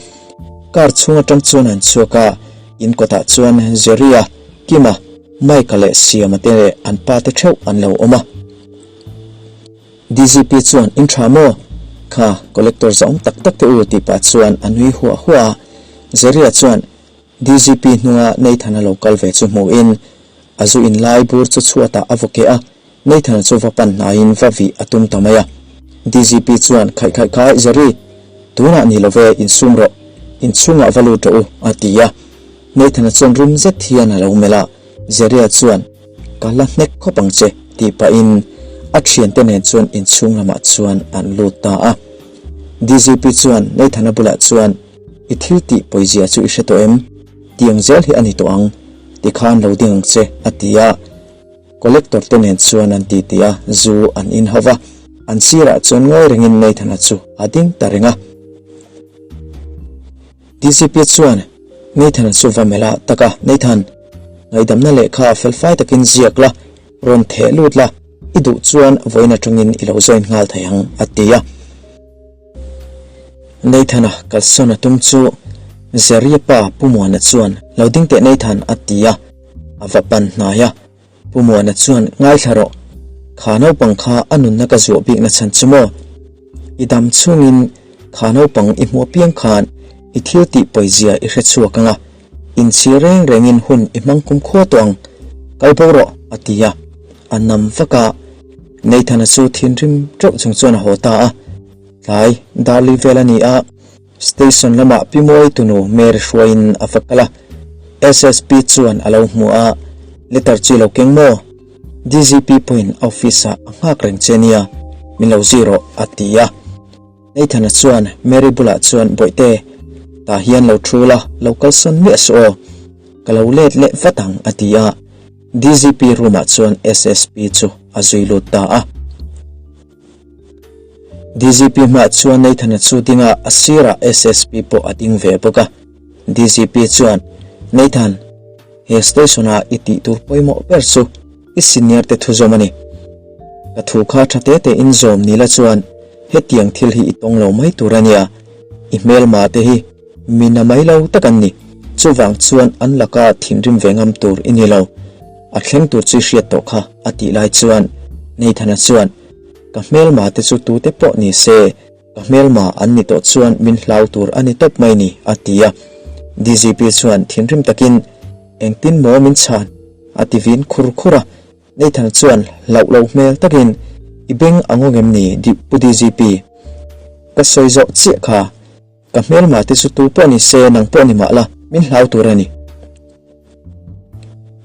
Car chhung atang chuan an chhuak a, in kawtah chuan Jerry-a, Kim-a, Mike-a leh Siama te leh an pa te theuh an lo awm a. DGP chuan in tha maw? Kha collector zahawm tak tak te u tih pah chuan a nui huah huah a. Jerry-a chuan DGP hnunga Nathan-a lo kal ve chu hmuhin a zu in lai bur chu chhuatah a vaw keh a, Nathan-a chu va pan hnaiin va vih a tum ta mai a. DGP chuan khaih khaih khai, Jerry, tunah ni lo ve, insum rawh, inchhungah va lut rawh u, a ti a. Nathan-a chuan rum zet hian a lo melh a, Jerry-a chuan, Ka la hnek khawp ang che, tih pahin a thiante nen chuan inchhung lamah chuan an lut ta a. DGP chuan Nathan-a bulah chuan, I thil tih pawizia chu i hre tawh em? Tiang zel hi a ni tawh ang, tikhan lo ding ang che, a ti a. Collector te nen chuan an titi a, zu an in ho va. An sirah chuan ngawi rengin Nathan-a chu a ding ta reng a. DCP chuan Nathan-a chu va melh a, Tak a, Nathan, ngaihdamna lehkha felfai takin ziak la, rawn theh lut la, i duh chuan vawiin atangin i lo join nghal thei ang, a ti a. Nathan-a kalsawn a tum chu Zeria pa Pu Muana chuan lo ding teh Nathan a ti a, a va pan hnai a. Pu Muana chuan ngaithla rawh, kha naupang kha a nunna ka zuah bikna chhan chu maw? I dam chhungin kha naupang i hmuh apiang khan i thil tih pawizia i hre chhuak ang a, inchhir reng rengin hun i hmang kum khua tawh ang, kal bo rawh a ti a, a nam vak a. Nathan-a chu thinrim teuh chung chuan a haw ta a. Tlai, Darli vel a ni a, station lamah Pi Mawi tunu Mary hruaiin a va kal a. SSP chuan a lo hmu a, Letter chu i lo keng maw? DGP pawhin office-ah a nghak reng che nia, min lo zui rawh, a ti a. Nathan-a chuan Mary bulah chuan, Bawihte, tah hian lo thu la, lo kalsawn miah suh aw. Ka lo let leh vat ang, a ti a. DGP room-ah chuan SSP chu a zui lut ta a. DGP hmaah chuan Nathan-a chu ding a, a sirah SSP pawh a ding ve bawk a. DGP chuan, Nathan, he station-a i tih tur pawimawh ber chu i senior te thu zawm a ni. Ka thu kha tha te te in zawm ni la chuan hetiang thil hi i tawng lo mai tur a nia. I hmelma te hi mi na mai lo tak an ni. Chuvang chuan an laka thinrim ve ngam tur i ni lo. A thleng tur chu i hriat tawh kha a tih lai chuan Nathan-a chuan. Ka hmelma te chu tute pawh ni se, ka hmelma an ni tawh chuan min hlau tur a ni tawp mai ni, a ti a. DGP chuan thinrim takin, Engtin maw min chhan? a ti vin khur khur a. Nathan chuan hlauh loh hmel takin, I beng a ngawng em ni, Pu DGP? Ka sawi zawh chiah kha. Ka hmelma te chu tu pawh ni se nang pawh ni mah la, min hlau tur a ni.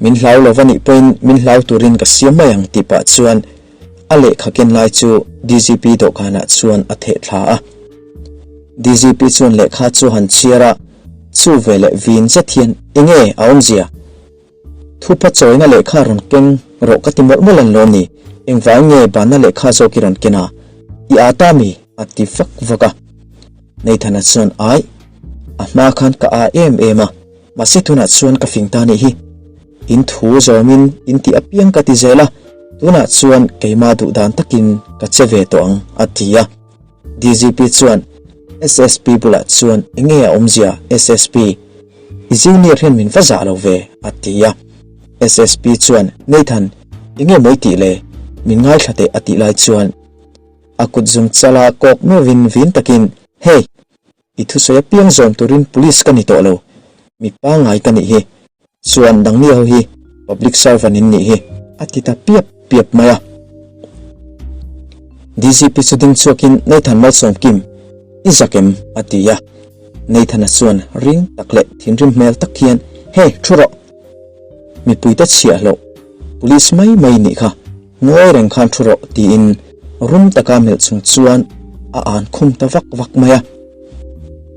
Min hlau lo va nih pawhin min hlau turin ka siam mai ang tih pah chuan a lehkha ken lai chu DGP dawhkanah chuan a theh thla a. DGP chuan lehkha chu han chhiar a, chu veleh vin zet hian enge a awmzia? Thupa chawina lehkha rawn keng rawh ka ti mawlh mawlh an lo ni, engvang nge banna lehkha zawk i rawn ken a? I â ta mi? a ti vak vak a. Nathana chuan Ai, a hma khan ka â em em a, mahse tunah chuan ka fing ta nih hi. In thu zawmin in tih apiang ka ti zel a, tunah chuan keimah duh dan takin ka che ve tawh ang a ti a. DGP chuan SSP bulah chuan enge a awmzia SSP, i junior hian min va zah lo ve a ti a. SSP chuan Nathan, enge mawi tih le, min ngaithla teh a tih lai chuan a kut zum chala kawk meuhin vin takin Hey! I thusawi apiang zawm turin police ka ni tawh lo, mi pangngai ka nih hi, chuan nangni ho hi public servant in nih hi, a ti ta piap piap mai a. DGP chu ding chhuakin Nathan Malsawmkim, i zak em? a ti a. Nathan-a chuan ring tak leh thinrim hmel tak hian, Hey, thu rawh! Mipuite chhiahhlawh, police mai mai nih kha. Ngawi reng khan thu rawh tiin rum taka melh chung chuan a an khum ta vak vak mai a.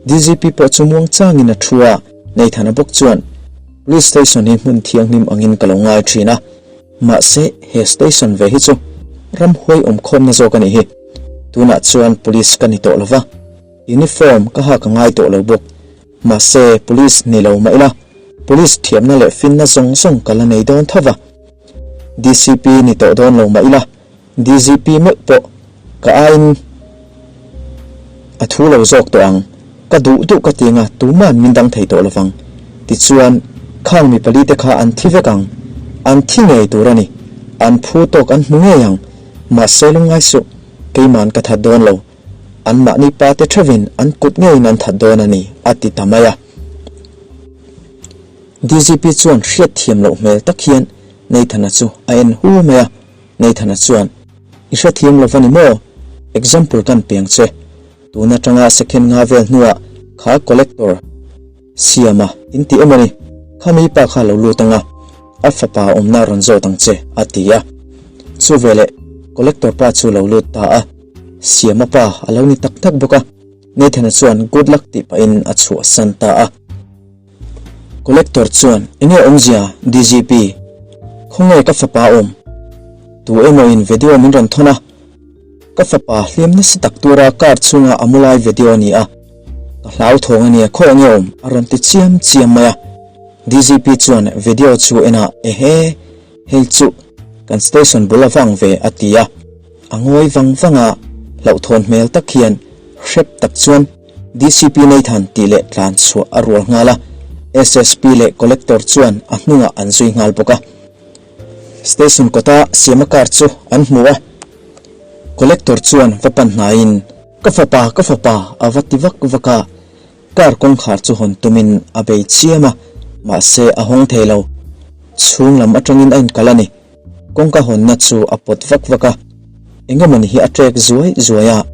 DGP pawh chu muang changin a thu a, Nathana bawk chuan Police station hi hmun thianghlim angin ka lo ngai thin a, mahse he station ve hi chu ramhuai awmkhawmna zawk a nih hi. Tunah chuan police ka ni tawh lova, uniform ka hak a ngai tawh lo bawk. Mahse police ni lo mah ila, police thiamna leh finna zawng zawng ka la nei dawn tho va. DCP ni tawh dawn lo mah ila, DGP meuh pawh ka aiin a thu lo zawk tawh ang. Ka duh duh ka ti anga tuman min dang thei tawh lovang. Tichuan, khang mi palite kha an thi vek ang. An thi ngei tur a ni. An phu tawk an hmu ngei ang. Mahse lungngai suh, keiman ka that dawn lo. Anmahni pa te theuhin an kut ngeiin an that dawn a ni, a ti ta mai a. DGP chuan hriatthiam loh hmel tak hian Nathana chu a en hu mai a, Nathana chuan, I hrethiam lo va ni maw? Example kan peng che. Tun atanga second nga vel hnuah kha collector Siama in ti emaw ni? Khami pa kha lo lut anga a fapa awmna rawn zawt ang che, a ti a. Chuveleh collector pa chu lo lut ta a, Siama pa a lo ni tak tak bawk a, Nathana chuan good luck tih pahin a chhuahsan ta a. Collector chuan, Enge awmzia, DGP? Khawnge ka fapa awm? Tu emaw in video min rawn thawn a, ka fapa hliam nasa tak tura car chhunga a mu lai video a ni a, ka hlauthawng a nia khaw enge awm? a rawn ti chiam chiam mai a. DGP chuan video chu en a, Ehe, hei chu kan station bul a vang ve a ti a. A ngawi vang vang a, hlauhthawn hmel tak hian hrep tak chuan DCP Nathan tih leh tlan chhuah a rual nghal a, SSP leh Collector chuan a hnungah an zui nghal bawk a. Station kawta Siama car chu an hmu a, Collector chuan va pan hnaiin, Ka fapa, ka fapa a va ti vak vak a, car kawngkhar chu hawn tumin a bei chiam a, mahse a hawng thei lo. Chhung lam atangin a inkalh a ni. Kawngka hawnna chu a pawt vak vak a, engemawni hi a trek zuai zuai a,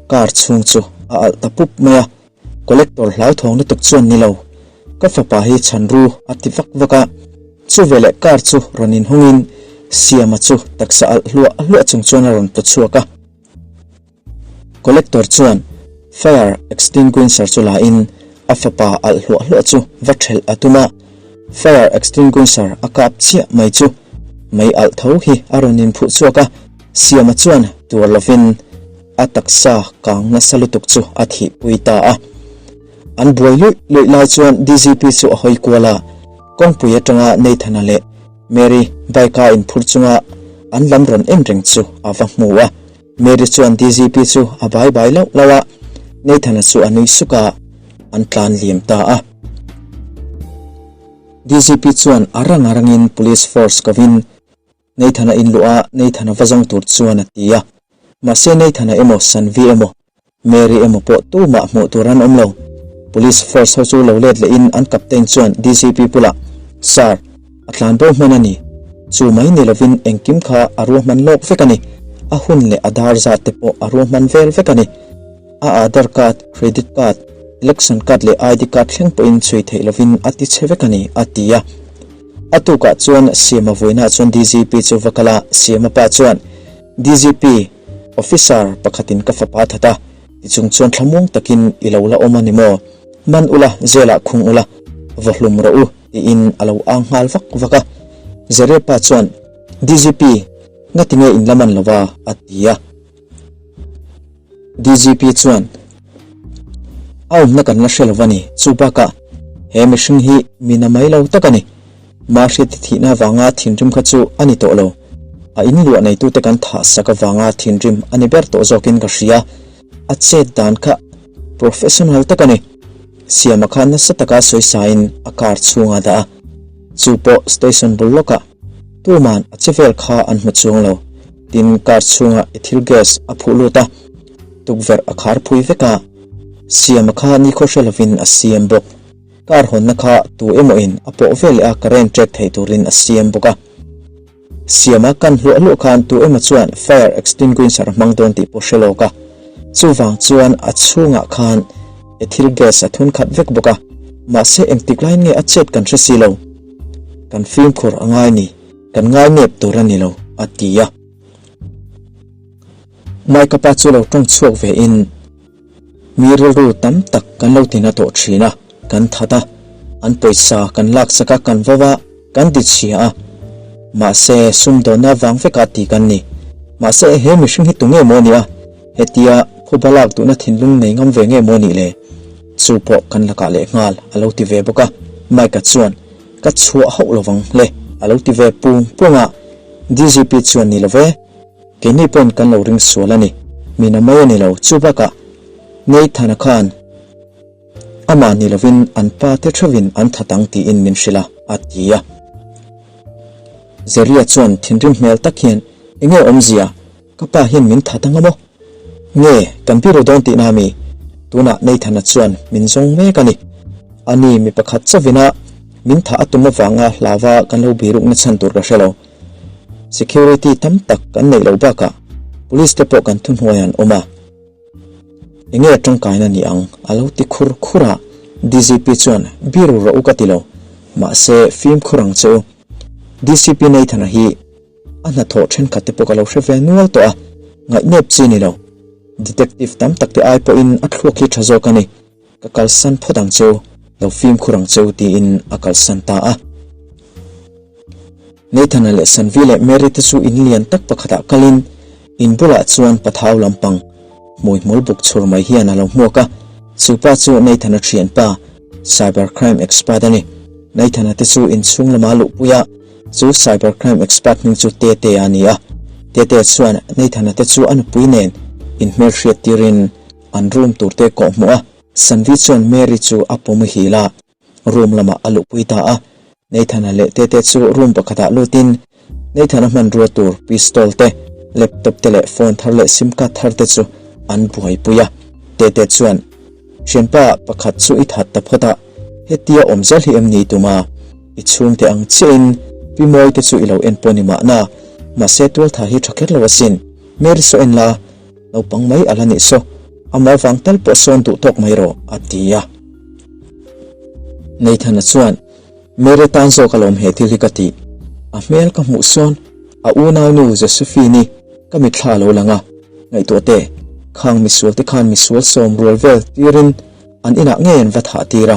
car chhung chu a alh ta pup mai a, collector hlauthawng lutuk chuan ni lo, ka fapa hi chhan ru a ti vak vak a, chuveleh car chu rawn inhawngin Siama chu taksa alh hluah hluah chung chuan a rawn tlu chhuak a. Collector chuan fire extinguisher chu la in a fapa alh hluah hluah chu va thelh a tum a, fire extinguisher a kap chiah mai chu mei alh tho hi a rawn inphuh chhuak a, Siama chuan tuar lovin a taksa kang nasa lutuk chu a thihpui ta a. An buai luih luih lai chuan DGP chu a hawi kual a, kawngpui atanga Nathana leh Mary bike a inphur chunga an lam rawn en reng chu a va hmu a. Mary chuan DGP chu a bai bai lauh lauh a, Nathan-a chu a nui suk a, an tlan liam ta a. DGP chuan a rang a rangin police force kovin Nathan-a inluah a, Nathan-a va zawng tur chuan a ti a. Mahse Nathan-a emaw Sanvi emaw Mary emaw pawh tumah hmuh tur an awm lo. Police force ho chu lo let lehin an captain chuan DCP bulah, Sir, a tlan bo hman a ni. Chu mai ni lovin engkim kha a ruahman lawk vek a ni. A hun leh a dar zat te pawh a ruahman vel vek a ni. A Aadhar card, credit card, election card leh ID card thleng pawhin chhui theih lovin a ti chhe vek a ni, a ti a. A tukah chuan Siama vawiinah chuan DGP chu va kal a, Siama pa chuan, DGP, Officer pakhatin ka fapa that a, tichung chuan thlamuang takin i lo la awm a ni maw? Man ula, jail-ah khung ula, va hlum rawh u, tiin a lo ang nghal vak vak a. Zeria pa chuan, DGP, ngati nge in la man lo a? a ti a. DGP chuan, A awmna kan la hre lo a ni, chu bakah he mihring hi mi na mai lo tak a ni. Mahriati thihna avanga thinrim kha chu a ni tawh lo. A in luah neitute kan thah sak avanga thinrim a ni ber tawh zawkin ka hria. A chet dan kha professional tak a ni. Siama kha nasa taka sawi sain a car chhungah a dah a. Chu pawh station bul lawkah tuman a che vel kha an hmu chuang lo. Tin, car chhungah ethyl gas a phuh lut a, tukverh a khar phui vek a. Siama kha nikhaw hre lovin a siam bawk. Car hawnna kha tu emaw in a pawh vel leh a current trek thei turin a siam bawk a. Siama kan hluah hluah khan tu emaw chuan fire extinguisher a hmang dawn tih pawh hre lawk a. Chuvang chuan a chhungah khan ethyl gas a thun khat vek bawk a. Mahse engtik laiin nge a chet kan hre si lo. Kan fimkhur a ngai ni, kan ngai nep tur a ni lo, a ti a. Mike-a pa chu lo tawng chhuak ve in. Mi rilru tam tak kan lo tina tawh thin a, kan that a, an pawisa kan laksak a, kan vo a, kan ti chhia a. Mahse, sumdawnna vang veka ti kan ni. Mahse, he mihring hi tunge maw nia? Hetia phuba lak duhna thinlung nei ngam ve nge maw nih le? Chu pawh kan lakah leh nghal a lo ti ve bawk a. Mike-a chuan, Ka chhuah hauh lovang le, a lo ti ve pung pung a. DGP chuan ni lo ve. Keini pawn kan lo ring sual a ni. Mi na mai a ni lo. Chu bakah Nathan-a khan amah ni lovin an pa te theuhin an that ang tiin min hrilh a, a ti a. Zeria chuan thinrim hmel tak hian, Enge awmzia? Ka pa hian min that anga maw? Nge, kan biru dawn tihna mi? Tunah Nathan-a chuan min zawng mek a ni. Ani mi pakhat chauhin a min thah a tum avanga hlauva kan lo birukna chhan tur ka hre lo. Security tam tak kan neih loh bakah police te pawh kan thuhnuai an awm a, enge tangkaina ni ang a lo ti khur khur a, DGP chuan biru rawh u ka ti lo, mahse fimkhur ang che u. DCP Nathan-a hi a hnathawh thenkhat te pawh ka lo hre ve nual tawh a, ngaihnep chi ni lo. Detective tam tak te ai pawhin a thluak hi tha zawk a ni. Ka kalsan phawt ang cheu, lo fimkhur ang cheu tiin a kalsan ta a. Nathan-a leh Sanvi leh Mary te chu in lian tak pakhatah kalin in bulah chuan pathau lampang hmui hmul buk chhur mai hian a lo hmuak a. Chu pa chu Nathan-a thianpa, cyber crime expert a ni. Nathan-a te chu inchhung lama luhpui a, chu cyber crime expert hming chu Tete a ni a. Tete chuan Nathan-a te chu a nupui nen inhmelhriat tirin An room tur te kawh hmuh a, Sanvi chuan Mary chu a pawm hil a, room lamah a luhpui ta a. Nathan-a leh Tete chu room pakhatah lutin Nathan-a hmanrua tur pistol te, laptop te leh phone thar leh sim card thar te chu an buaipui a. Tete chuan, Thianpa pakhat chu i that ta phawt a, hetia awm zel hi em ni tuma? I chhungte ang chiahin Pi Mawi te chu i lo en pawh ni mahna, mahse tualtha hi tha kher lo asin. Mary saw en la. Naupang mai a la nih saw, amah vang tal pawh sawn duh tawk mai rawh, a ti a. Nathan-a chuan, Mary tan zawk alawm he thil hi ka tih. A hmel ka hmuh sawn a unaunu Josephine-i ka mitthla a lo lang a, ngaihtuah teh, khang misual te khan misual sawm rual vel tirin an inah ngei an va thah tir a.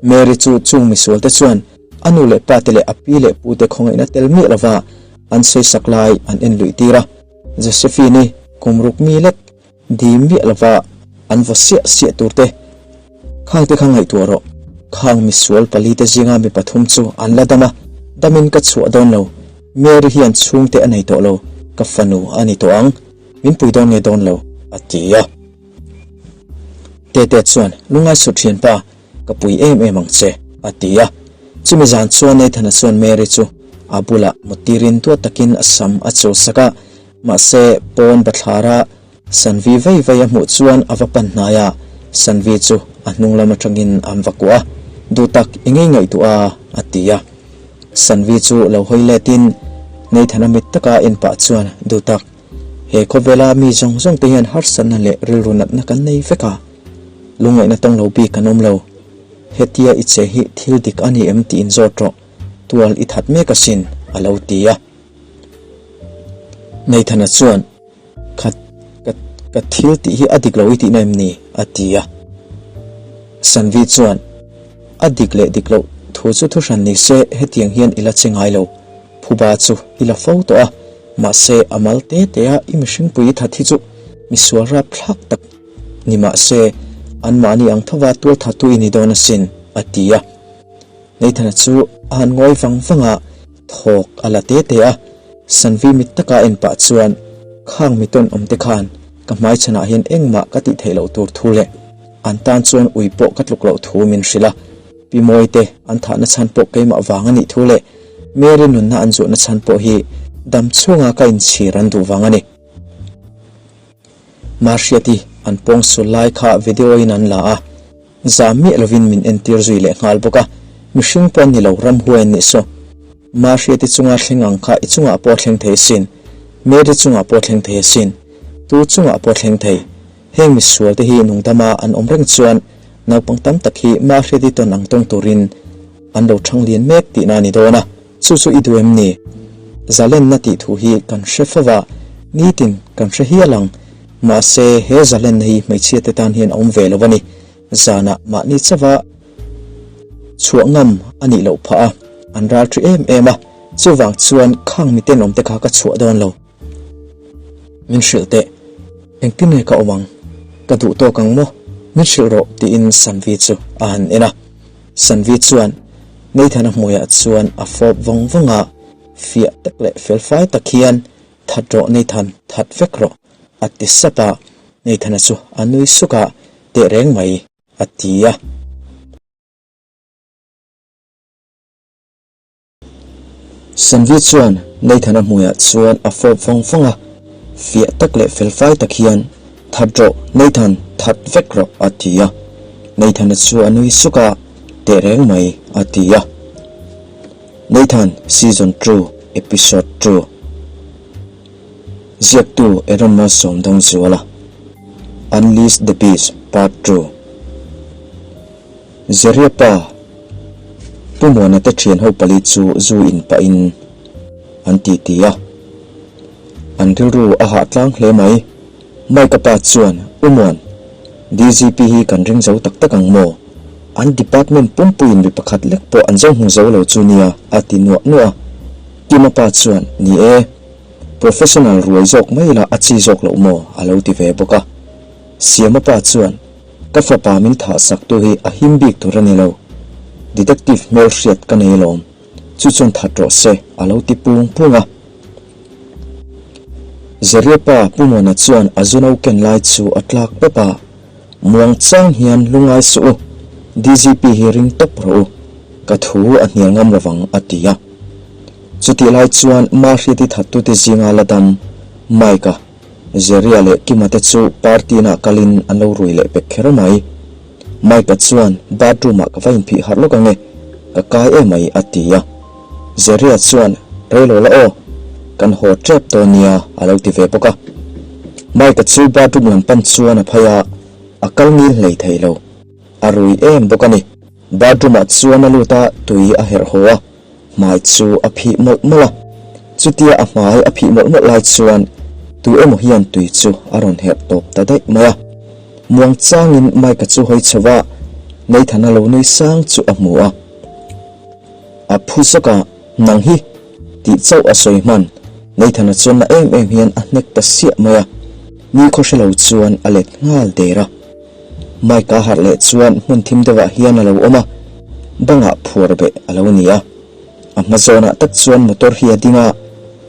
Mary chu chung misual te chuan a nu leh pa te leh a pi leh pu te khawngaihna tel miah lova an sawisak lai an en luih tir a. Josephine-i kum ruk mi lek dim miah lova an vaw siah siah tur te khang te kha ngaihtuah rawh. Khang misual pali te zinga mi pathum chu an la dam a, damin ka chhuah dawn lo. Mary hian chhungte a nei tawh lo, ka fanu a ni tawh ang, min pui dawn nge dawn lo, a ti a. Tete chuan, Lungai sut thianpa, Ka pui em em ang che, a ti a. Chumi zan chuan Nathan-a chuan Mary chu a bulah mutirin duat takin a sam a chulsak a, mahse pawn bathlara. Sanvi vei vei a hmuh chuan a va pan hnai a, Sanvi chu a hnung lam atangin an va kuah a, Duh tak i ngei ngaihtuah a, a ti a. Sanvi chu lo hawi letin Nathan-a mit taka en pah chuan, Duh tak, he khawvela mi zawng zawng te hian harsatna leh rilru natna kan nei vek a, lungngaihna tawng lo bik kan awm lo. Hetia i che hi thil dik a ni em tiin zawt rawh, tual i that mek asin, a lo ti a. Nathan-a chuan, Ka, ka, ka thil tih hi a dik lo i tihna em ni? a ti a. Sanvi chuan, A dik leh dik loh thu chu thuhran ni se hetiang hian i la che ngai lo. Phuba chu i la fo tawh a, mahse a mal te te a i mihringpui i that hi chu misual rap thlak tak ni mahse anmahni ang thova tual thattu i ni dawn asin, a ti a. Nathan-a chu a han ngawi vang vang a, thawk a la te te a. Sanvi mit taka en pah chuan, Khang mi tawn awm te khan ka hmai chhanah hian engmah ka tih theih loh tur thu leh an tan chuan ui pawh ka tluk loh thu min hrilh a. Pi Mawi te an thahna chhan pawh keimah vang a nih thu leh Mary nunna an zuahna chhan pawh hi dam chhunga ka inchhir an duh vang a ni. Mahriati an pawng sul lai kha video in an la a, zam miah lovin min entir zui leh nghal bawk a, mihring pawh an ni lo ramhuai an nih saw. Mahriati chunga thleng ang kha i chungah pawh a thleng thei asin, Mary chungah pawh a thleng thei asin, tu chungah pawh a thleng thei. Heng misual te hi nungdama an awm reng chuan naupang tam tak hi Mahriati tawn ang tawng turin an lo thang lian mek tihna a ni dawn a. Chu chu i duh em ni? Zalenna tih thu hi kan hre fo va, nitin kan hre hial ang. Mahse, he zalenna hi hmeichhia te tan hian a awm ve lo a ni. Zanah mahni chauha chhuah ngam a nih loh phah a, an ral ṭhi em em a, chuvang chuan khang miten awmte kha ka chhuah dawn lo. Min hrilh teh, engtin nge ka awm ang? Ka duh tawk ang maw? Min hrilh rawh tiin Sanvi chu a han en a. Sanvi chuan Nathan-a hmuiah chuan a fawp vawng vawng a, fiah tak leh felfai tak hian, That rawh Nathan, that vek rawh, a ti sap a. Nathan-a chu a nui suk a, Teh reng mai, a ti a. Sanvi chuan Nathan-a hmuiah chuan a fawp vawng vawng a, fiah tak leh felfai tak hian, That rawh, Nathan, that vek rawh, a ti a. Nathan-a chu a nui suk a, Teh reng mai, a ti a. Nathan, Season 2, Episode 2 Ziaktu Aaron Malsawmdawngzuala Unleash the Beast Part 2 Zeria pa Pu Muana te thian ho pali chu zu in pahin an ti ti a. An rilru a hah tlang hle mai. Mike-a pa chuan, U Muan, DGP hi kan ring zo tak tak ang maw? An department pumpuiin mi pakhat lek pawh an zo hmu zo lo chu nia, a ti nuah nuah a. Kima pa chuan, Ni e, professional ruai zawk mai ila a chi zawk loh maw? a lo ti ve bawk a. Siama pa chuan, Ka fapa min thah sak tu hi a him bik tur a ni lo. Detective hmel hriat ka nei alawm. Chu chuan that rawh se, a lo ti pung pung a. Zeria pa Pu Muana chuan a zu no ken lai chu a tlak pawp a. Muang chang hian lungai suh u, DGP hi ring tawp rawh u. Ka thu a hnial ngam lovang, a ti a. Chutih lai chuan Mahriati thattute zinga la dam Mike-a Zeria leh Kima te chu party na kalin an lo rui leh pek kher mai. Mike-a chuan bathroom ah ka va inphih harh lawk ange, ka kai em mai a ti a. Zeria chuan Reilo la aw, kan haw tep dawn nia a lo ti ve bawk a. Mike-a chu bathroom lam pan chuan a phei a, a kal ngil hlei thei lo. A rui em bawk a ni. Bathroom ah chuan a lut a, tui a herh haw a. Hmai chu a phih mawlh mawlh a, chutia a hmai a phih mawlh mawlh lai chuan tu emaw hian tui chu a rawn herh tawp ta daih mai a. Muang changin Mike-a chu hawi chho a, Nathan-a lo nui sang chu a hmu a. A phu zawk a, Nang hi! tih chauh a sawi hman. Nathan-a chuan na em em hian a hnek ta siah mai a, ni khaw hre lo chuan a let nghal der a. Mike-a harh leh chuan hmun thim deuhah hian a lo awm a, bangah phuar beh a lo ni a. A hma zawnah tak chuan motor hi a ding a,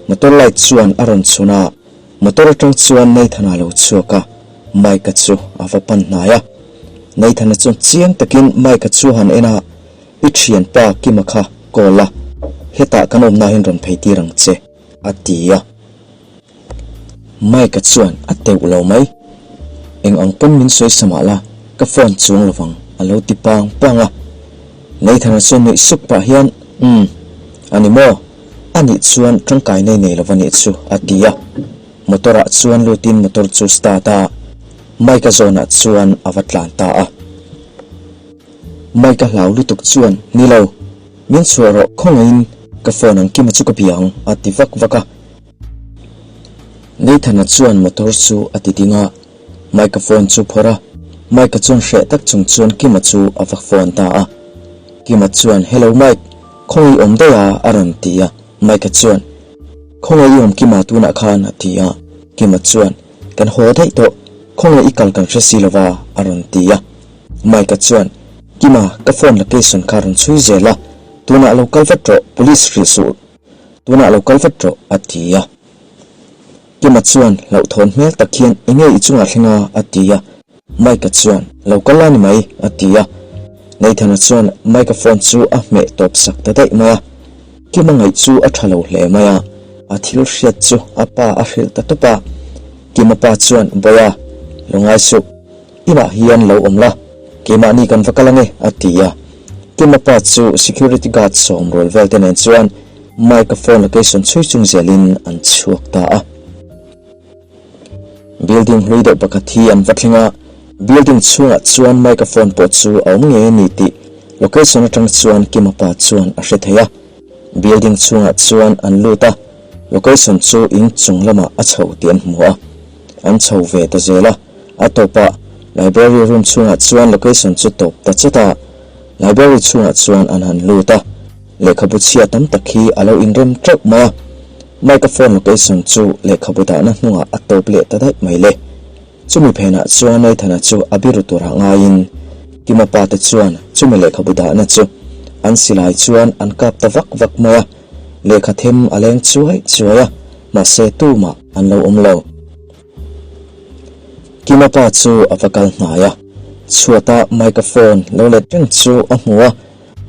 motor light chuan a rawn chhun a, motor atang chuan Nathan-a a lo chhuak a, Mike-a chu a va pan hnai a. Nathan-a chuan chiang takin Mike-a chu a han en a, I thianpa Kima kha call a, hetah kan awmna hian rawn phei tir ang che, a ti a. Mike-a chuan a teuh lo mai. Eng ang pawn min sawi sa mah la, ka phone chuang lovang a lo ti pang pang a. Nathan-a chuan nuih suk pah hian, Umm, a ni maw? A nih chuan tangkai nei nei lova nih chu a ti a. Motor ah chuan lutin motor chu start a, Mike-a zawnah chuan a va tlan ta a. Mike-a hlau lutuk chuan, Ni lo, min chhuah rawh khawngaihin ka phone ang kima chu ka bia ang a ti vak vak a. Nathan-a chuan motor chu a ti ding a, Mike-a phone chu phawrh a, Mike-a chuan hreh tak chung chuan Kima chu a va phone ta a. Kima chuan, Hello Mike, khawngaih awm daih a? a rawn ti a. Mike-a chuan, Khawngaih i awm Kima tunah khan a ti a. Kima chuan, Kan haw daih tawh, khawngaih i kal kan hre si lova a rawn ti a. Mike-a chuan, Kima, ka phone location kha rawn chhui zel a, tunah lo kal vat rawh, police hrilh suh. Tunah lo kal vat rawh, a ti a. Kima chuan hlauhthawn hmel tak hian enge i chungah thleng a? a ti a. Mike-a chuan, Lo kal la ni mai, a ti a. Nathan-a chuan Mike-a phone chu a hmeh tawp sak ta daih mai a. Kima ngaih chu a tha lo hle mai a, a thil hriat chu a pa a hrilh ta tawp a. Kima pa chuan, Bawiha, lo ngai suh. Inah hian lo awm la, keimahni kan va kal ange, a ti a. Kima pa chu security guard sawmrual vel te nen chuan Mike-a phone location chhui chung zelin an chhuak ta a. Building hlui deuh pakhat hi an va thleng a, building chhungah chuan Mike-a phone pawh chu a awm ngei a ni tih location atang chuan Kima pa chuan a hre thei a. Building chhungah chuan an lut a, location chu in chung lamah a chho tih an hmu a. An chho ve ta zel a, a tawpah library room chhungah chuan location chu tawp ta chawt a, library chhungah chuan an han lut a. Lehkhabu chhia tam tak hi a lo inrem teuh mai a, microphone location chu lehkhabu dahna hnungah a tawp leh ta daih mai le. Chumi phenah chuan Nathana chu a biru turah ngaiin Kima pa te chuan chumi lehkhabu dahna chu an silai chuan an kap ta vak vak mai a, lehkha them a leng chuai chuai a, mahse tumah an lo awm lo. Kima pa chu a va kal hnai a, chhuata microphone lo let reng chu a hmu a,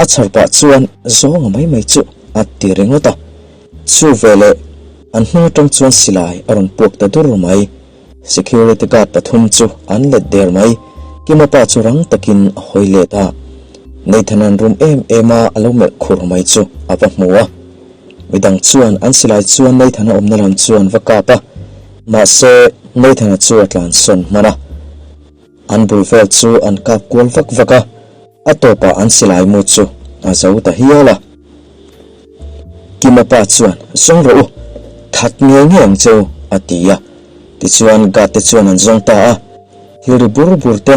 A chhar pah chuan zawnga mai mai chu a ti ringawt a, chu veleh an hnung atang chuan silai a rawn puak ta dur mai. Security guard pathum chu an let der mai, Kima pa chu rang takin a hawi let a, Nathan-a'n rum em em a a lo melh khur mai chu a va hmu a. Midang chuan an silai chuan Nathan-a awmna lam chuan va kap a, mahse Nathan-a chu a tlansawn hman a. An bul vel chu an kap kual vak vak a, a tawpah an silai mu chu a zo ta hial a. Kima pa chuan, Zawng rawh u, that ngei ngei ang che u, a ti a. Tichuan guard te chuan an zawng ta a, thil ri bur bur te,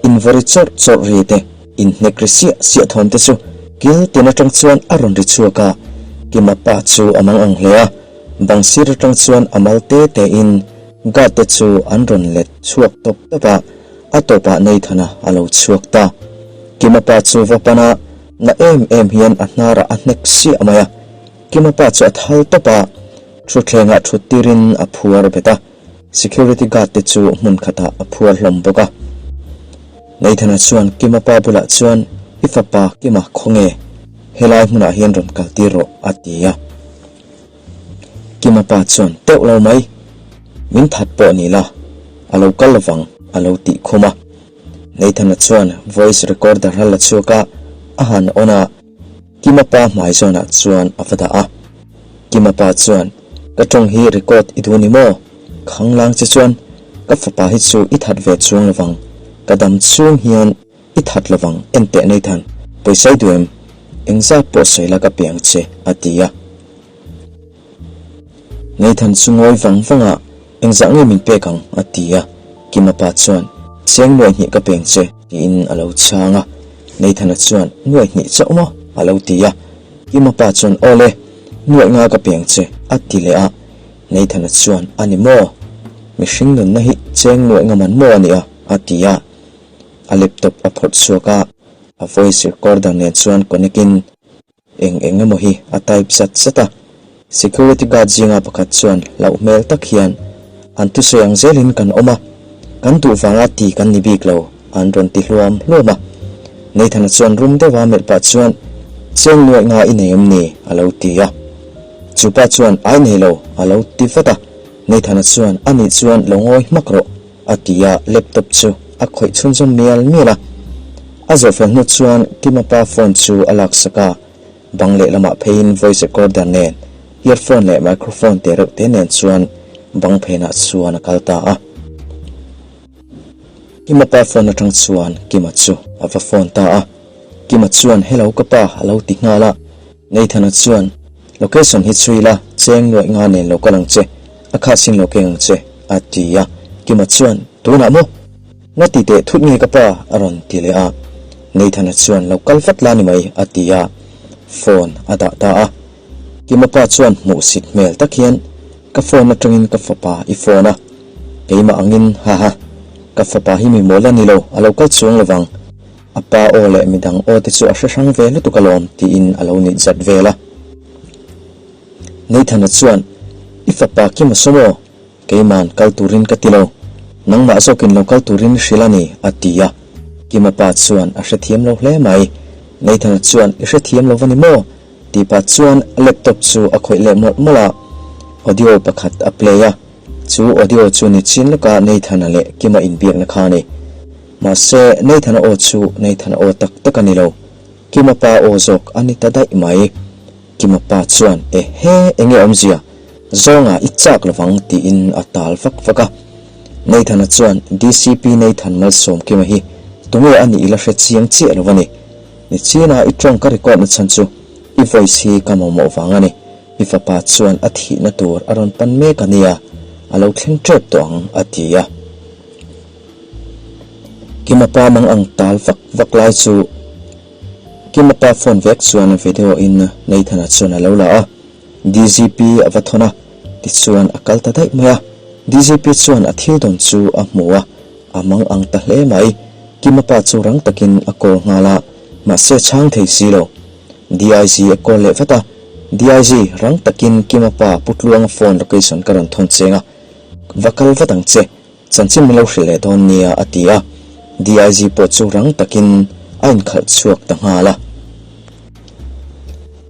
invawri chawrh chawrh ri te, inhnek ri siah siah thawm te chu kil tin atang chuan a rawn ri chhuak a. Kima pa chu a mang ang hle a, bang sir atang chuan a mal te te in, Guard te chu an rawn let chhuak tawp tawp a, a tawpah Nathan-a a lo chhuak ta. Kima pa chu va pan a, na em em hian a hnarah a hnek siah mai a. Kima pa chu a thal tawp a, thutthlengah thut tirin a phuar bet a, security guard te chu hmun khatah a phuar hlawm bawk a. Nathan-a chuan Kima pa bulah chuan, I fapa Kima khawnge? Helai hmunah hian rawn kal tir rawh, a ti a. Kima pa chuan teuh lo mai, Min that pawh ni la, a lo kal lovang a lo tih khum a. Nathan-a chuan voice recorder a la chhuak a, a han on a, Kima pa hmai zawnah chuan a va dah a. Kima pa chuan, Ka tawng hi record i duh ni maw? Khanglang che chuan, Ka fapa hi chu i that ve chuang lovang, ka dam chhung hian I that lovang, enteh Nathan, pawisa i duh em? Engzat pawh sawi la ka pe ang che, a ti a. Nathan chu ngawi vang vang a, Engzah nge min pek ang? a ti a. Kima pa chuan, Cheng nuaih hnih ka pe ang che, tiin a lo chhang a. Nathan-a chuan, Nuaih hnih chauh maw? a lo ti a. Kima pa chuan, Aw le, nuaih nga ka pe ang che, a ti leh a. Nathan-a chuan, A ni maw? Mihring nunna hi cheng nuaih nga man maw a nia? a ti a. A laptop a phawrh chhuak a, a voice recorder nen chuan connect in eng eng emaw hi a type zat zat a. Security guard zinga pakhat chuan hlauh hmel tak hian an thusawi ang zelin kan awm a, kan duh vanga ti kan ni bik lo an rawn ti hluam hluam a. Nathan-a chuan rum deuha melh pah chuan Cheng nuaih nga i nei em ni? a lo ti a. Chupa chuan Ai nei lo a lo ti vat a. Nathana chuan, A nih chuan lo ngawi hmak rawh, a ti a, laptop chu a khawih chhunzawm mial mial a. A zawhfel hnu chuan Kima pa phone chu a laksak a, bang lehlamah pheiin voice recorder nen, earphone leh microphone te reuh te nen chuan bang phenah chuan a kal ta a. Kima pa phone atang chuan Kima chu a va phone ta a, Kima chuan Hello ka pa a lo ti nghal a, Nathana chuan Location hi chhui la, cheng nuaih nga nen lo kal ang che, a kha sin lo keng ang che a ti a, Kima chuan Tunah maw? Nga ti teh thut nge ka pa a rawn ti leh a, Nathana chuan lo kal vat la ni mai a ti a, phone a dah ta a. Kima pa chuan hmuhsit hmel tak hian ka phone atangin ka fapa i phone a, keimah angin haha, ka fapa hi mi mawl a ni lo, a lo kal chuang lovang, a pa aw leh midang aw te chu a hre hrang ve lutuk alawm tiin a lo nit zat vel a. Nathana chuan, I fapa Kima saw maw? Keiman kal turin ka ti lo, nangmah zawkin lo kal turin hrilh a ni, a ti a. Kima pa chuan a hrethiam lo hle mai. Nathana chuan, I hrethiam lo va ni maw? Tih pah chuan a laptop chu a khawih leh mawlh mawlh a, audio pakhat a play a. Chu audio chu ni chin lawka Nathana leh Kima inbiakna kha a ni. Mahse, Nathana aw chu Nathana aw tak tak a ni lo, Kima pa aw zawk a ni ta daih mai. Kima pa chuan, Ehe, enge awmzia? Zawnga i chak lovang tiin a tal vak vak a. Nathana chuan, DCP Nathan Malsawm Kima hi tunge a nih i la hre chiang chiah lo a ni. Nichina i tawng ka record na chhan chu i voice hi ka mamawh vang a ni. I fapa chuan a thihna tur a rawn pan mek a nia, a lo thleng tep tawh ang a ti a. Kima pa mang ang tal vak vak lai chu Kima pa phone vek chuan video in Nathana chuan a lo la a, DGP a va thawn a, tichuan a kal ta daih mai a. DGP chuan a thil dawn chu a hmu a, a mang ang ta hle mai. Kima pa chu rang takin a call nghal a, mahse chhang thei si lo. DIG a call leh vat a, DIG, rang takin Kima pa Pu Tluanga phone location ka rawn thawn cheng a, va kal vat ang che. Chanchin min lo hrilh leh dawn nia a ti a, DIG pawh chu rang takin a inkhalh chhuak ta nghal a.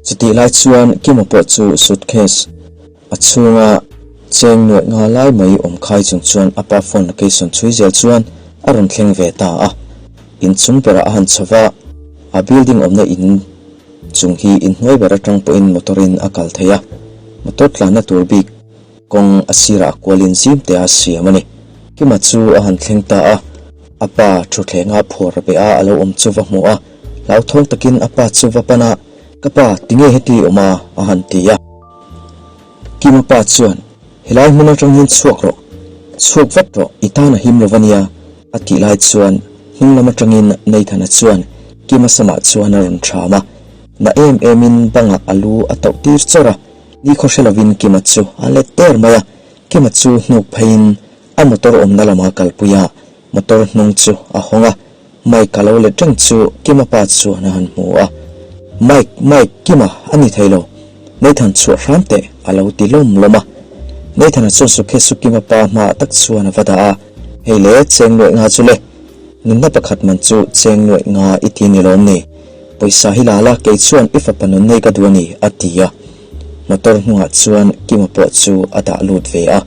Chutih lai chuan Kima pawh chu suitcase a chhunga cheng nuaih nga lai mai awm khai chung chuan a pa phone location chhui zel chuan a rawn thleng ve ta a. Inchung berah a han chho va, a building awmna in chung hi inhnuai ber atang pawhin motor in a kal thei a, motor tlanna tur bik Kawng a sirah kualin zim te a siam a ni. Kima chu a han thleng ta a, a pa thuthlenga phuar beh a a lo awm chu va hmu a, hlauthawng takin a pa chu va pan a, Ka pa, tinge heti awm a? a han ti a. Kima pa chuan, Helai hmun atang hian chhuak rawh, chhuak vat rawh, i tan a him lo va nia, a tih lai chuan hnung lam atangin Nathana chuan Kima samah chuan a rawn ṭham a, na em emin bangah a lu a tauh tir chawrh a. Ni khaw hre lovin Kima chu a let der mai a, Kima chu hnuk pheiin a motor awmna lama kalpui a, motor hnung chu a hawng a, Mike a lo let reng chu Kima pa chuan a han hmu a, Mike, Mike, Kima a ni thei lo, Nathan chhuah hram teh a lo ti lawm lawm a. Nathan-a chuan Sukhe chu Kima pa hmaah tak chuan a va dah a, Hei le, cheng nuaih nga chu le, nunna pakhat man chu cheng nuaih nga i ti ni lawm ni? Pawisa hi la la, kei chuan i fapa nun nei ka duh a ni, a ti a. Motor hnungah chuan Kima pawh chu a dah lut ve a,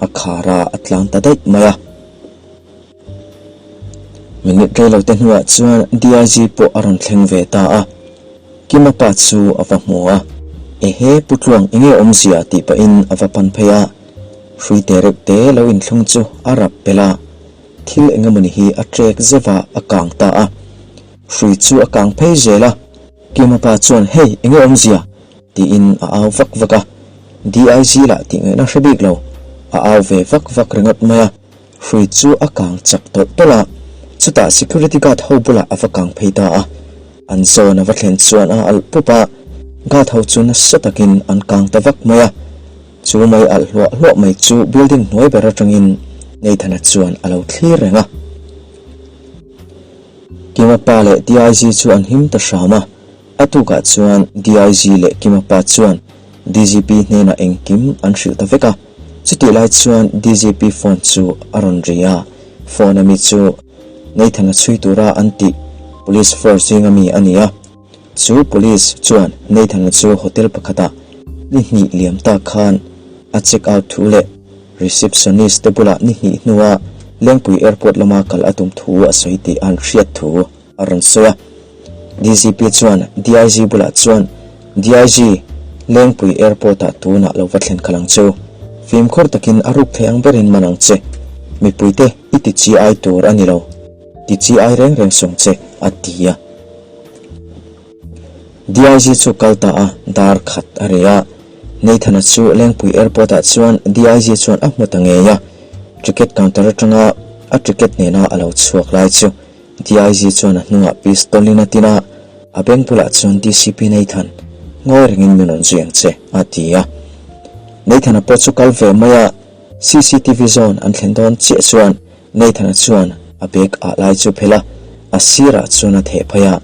a khar a, a tlang ta daih mai a. Minute rei lo te hnuah chuan DIG pawh a rawn thleng ve ta a, Kima pa chu a va hmu a, Ehe, Pu Tluang enge awmzia tih pahin a va pan phei a, hrui te reuh te lo inthlung chu a rap belh a, thil engemawni hi a trek zeuh a, a kang ta a. Hrui chu a kang phei zel a, Kima pa chuan Hei, enge awmzia? tiin a au vak vak a, DIG lah tih ngaihna hre bik lo, a au ve vak vak ringawt mai a, hrui chu a kang chak tawlh tawlh a, chutah security guard ho bulah a va kang phei ta a, an zawn a va thlen chuan a alh pup a, guard ho chu nasa takin an kang ta vak mai a, chu mai alh hluah hluah mai chu building hnuai ber atangin Nathan-a chuan a lo thlir reng a. Kima pa leh DIG chu an him ta hram a, a tukah chuan DIG leh Kima pa chuan DGP hnenah engkim an hrilh ta vek a, chutih lai chuan DGP phone chu a rawn ri a, phone ami chu Nathan-a chhui tura an tih police force zinga mi a ni a, chu police chuan Nathan-a chu hotel pakhatah ni hnih liam tak khan a check out thu leh. Receptionist te bulah ni hnih hnua Lengpui Airport lama kal a tum thu a sawi tih an hriat thu a rawn sawi a. DGP chuan DIG bulah chuan, DIG, Lengpui Airport-ah tunah lo va thlen khalh ang che u. Fimkhur takin a ruk thei ang berin man ang che. Mipuite i ti chi ai tur a ni lo. Ti chi ai reng reng sawng che, a ti a. DIG chu kal ta a, dar khat a reh a. Nathan-a chu Lengpui Airport-ah chuan DIG chuan a hmu ta ngei a. Ticket counter atanga a ticket nena a lo chhuak lai chu DIG chuan a hnungah pistol in a tin a, a beng bulah chuan DCP Nathan, ngawi rengin min rawn zui ang che, a ti a. Nathan-a pawh chu kal ve mai a, CCTV zone an thlen dawn chiah chuan Nathan-a chuan a bag ah lai chu phelh a, a sirah chuan a theh phei a,